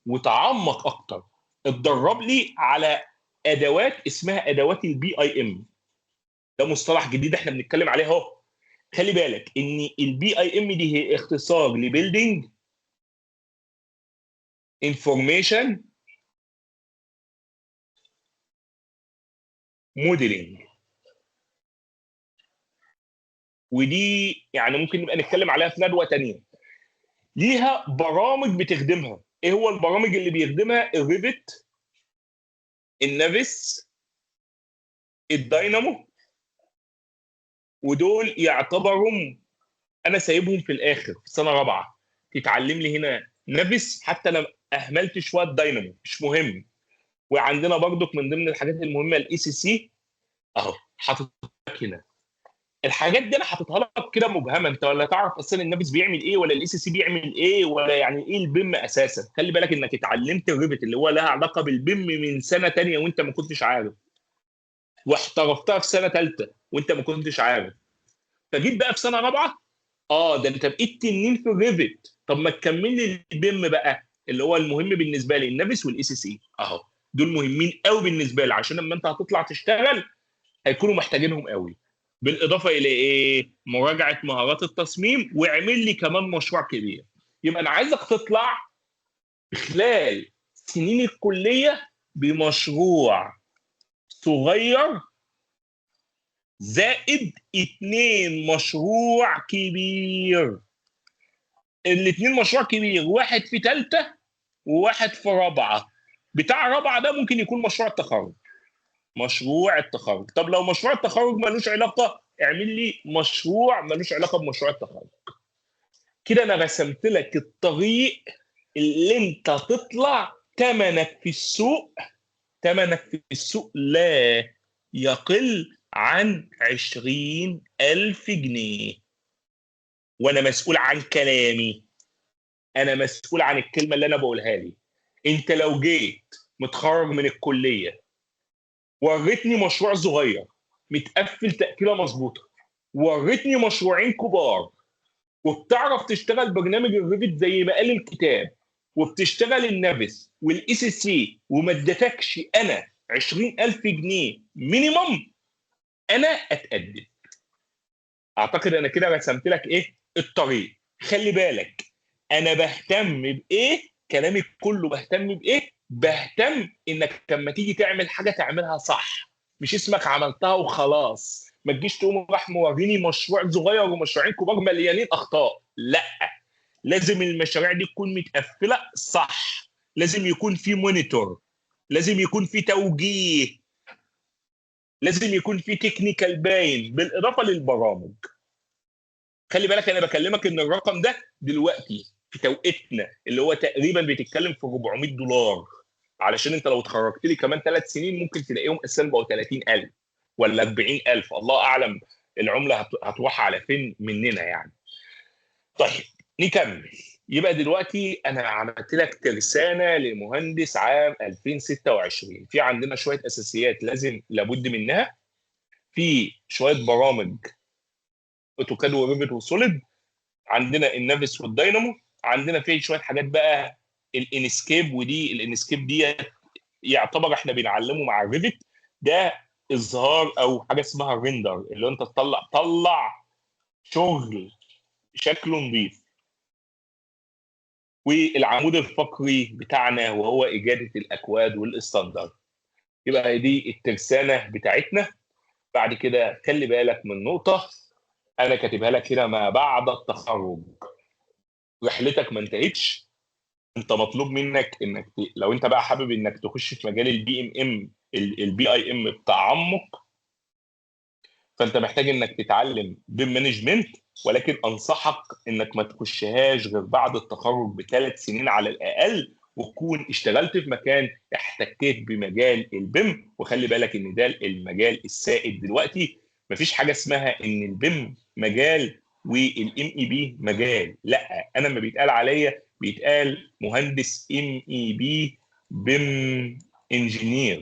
وتعمق اكتر. اتدرب لي على ادوات اسمها ادوات ال BIM. ده مصطلح جديد احنا بنتكلم عليه اهو. خلي بالك ان ال BIM دي هي اختصار ل building information modeling، ودي يعني ممكن نبقى نتكلم عليها في ندوه ثانية. ليها برامج بتخدمها. ايه هو البرامج اللي بيخدمها؟ ال Revit، ال Navis، ال Dynamo، ودول يعتبروا انا سايبهم في الاخر في سنة رابعه. تتعلم لي هنا Navis، حتى لو اهملت شوية داينامو مش مهم. وعندنا برضك من ضمن الحاجات المهمة ال ACC اهو، حاطط لك هنا الحاجات دي. انا حاططها لك كده مبهمة، انت ولا تعرف اصلا ال Navis بيعمل ايه، ولا ال ACC بيعمل ايه، ولا يعني ايه ال BIM اساسا. خلي بالك انك اتعلمت ال Revit اللي هو لها علاقة بال BIM من سنة ثانية وانت ما كنتش عارف، واحترفتها في سنة ثالثة وانت ما كنتش عارف. فجيت بقى في سنة رابعه، ده انت بقيت تنين في ال Revit، طب ما تكمل لي ال BIM بقى اللي هو المهم بالنسبة لي، ال Navis وال ACC اهو، دول مهمين قوي بالنسبة لي، عشان لما انت هتطلع تشتغل هيكونوا محتاجينهم قوي. بالاضافة الى ايه؟ مراجعه مهارات التصميم، واعمل لي كمان مشروع كبير. يبقى انا عايزك تطلع خلال سنين الكلية بمشروع صغير زائد 2 مشروع كبير. الاثنين مشروع كبير، واحد في ثالثة وواحد في رابعه. بتاع رابعه ده ممكن يكون مشروع التخرج. مشروع التخرج، طب لو مشروع التخرج ملوش علاقة، اعمل لي مشروع ملوش علاقة بمشروع التخرج. كده انا رسمت لك الطريق اللي انت تطلع ثمنك في السوق. ثمنك في السوق لا يقل عن 20,000 جنيه. وانا مسؤول عن كلامي، انا مسؤول عن الكلمة اللي انا بقولها لي. انت لو جيت متخرج من الكلية وريتني مشروع صغير متقفل تقفيله مظبوطة، وريتني مشروعين كبار، وبتعرف تشتغل برنامج ال Revit زي ما قال الكتاب، وبتشتغل ال Navis وال ACC، وما اديتكش انا 20,000 جنيه minimum، انا اتقدم. اعتقد انا كده رسمت لك ايه الطريق. خلي بالك انا بهتم بايه، كلامي كله بهتم بايه؟ بهتم انك لما تيجي تعمل حاجة تعملها صح، مش اسمك عملتها وخلاص. ما تجيش تقوم راح موريني مشروع صغير ومشروعين كبار مليانين اخطاء. لا، لازم المشاريع دي تكون متقفله صح، لازم يكون في monitor، لازم يكون في توجيه، لازم يكون في technical باين، بالاضافة للبرامج. خلي بالك انا بكلمك ان الرقم ده دلوقتي في توقيتنا اللي هو تقريبا بتتكلم في $400، علشان انت لو اتخرجت لي كمان 3 سنين ممكن تلاقيهم اساسا بقوا 30,000 ولا 40,000، الله اعلم العملة هتروح على فين مننا يعني. طيب نكمل. يبقى دلوقتي انا عملت لك ترسانه لمهندس عام 2026. في عندنا شوية اساسيات لازم لابد منها، في شوية برامج AutoCAD و Revit و Solid، عندنا ال Navis وال Dynamo، عندنا فيه شوية حاجات بقى ال Enscape، ودي ال Enscape دي يعتبر احنا بنعلمه مع ال Revit، ده اظهار او حاجة اسمها render، اللي انت تطلع شغل شكله نظيف. والعمود الفقري بتاعنا وهو اجاده الاكواد وال standard. يبقى دي الترسانه بتاعتنا. بعد كده خلي بالك من نقطة انا كاتبها لك هنا، ما بعد التخرج رحلتك ما انتهتش. انت مطلوب منك انك لو انت بقى حابب انك تخش في مجال ال BMM ال BIM بتعمق، فانت محتاج انك تتعلم BIM management، ولكن انصحك انك ما تخشهاش غير بعد التخرج ب3 سنين على الاقل، وتكون اشتغلت في مكان احتكيت بمجال ال BIM. وخلي بالك ان ده المجال السائد دلوقتي، مفيش حاجة اسمها ان ال BIM مجال وال MEP مجال، لا، انا لما بيتقال عليا بيتقال مهندس MEP BIM engineer،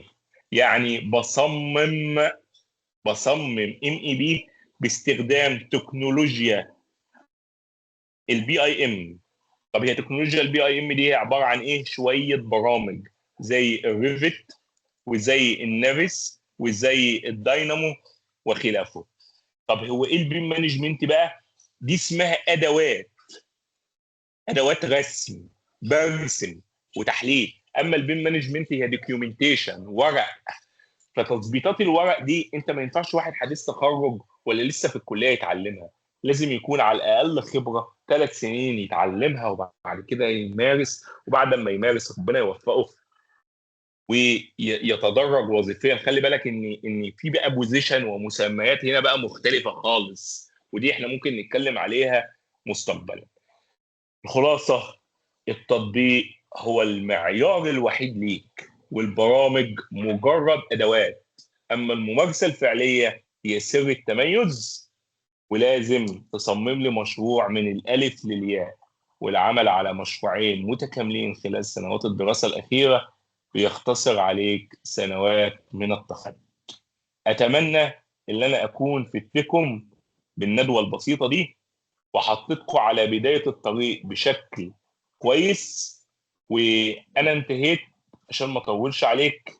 يعني بصمم MEP باستخدام تكنولوجيا ال BIM. طب هي تكنولوجيا ال BIM دي هي عبارة عن ايه؟ شوية برامج زي ال Revit وزي ال Navis وزي الداينامو وخلافه. طب هو ايه ال BIM management بقى؟ دي اسمها ادوات، ادوات رسم، برسم وتحليل. اما ال BIM management هي documentation، ورق. فتظبيطات الورق دي انت ما ينفعش واحد حديث تخرج ولا لسه في الكلية يتعلمها، لازم يكون على الاقل خبره 3 سنين يتعلمها، وبعد كده يمارس، وبعد ما يمارس ربنا يوفقه ويتدرج وظيفيا. خلي بالك ان في بقى position ومسميات هنا بقى مختلفة خالص، ودي احنا ممكن نتكلم عليها مستقبلا. الخلاصة، التطبيق هو المعيار الوحيد ليك، والبرامج مجرد ادوات، اما الممارسة الفعلية هي سر التميز. ولازم تصمم لي مشروع من الالف للياء، والعمل على مشروعين متكاملين خلال سنوات الدراسة الاخيرة بيختصر عليك سنوات من التخرج. اتمنى ان انا اكون فدتكم بالندوه البسيطة دي وحطيتكم على بداية الطريق بشكل كويس. وانا انتهيت عشان ما اطولش عليك.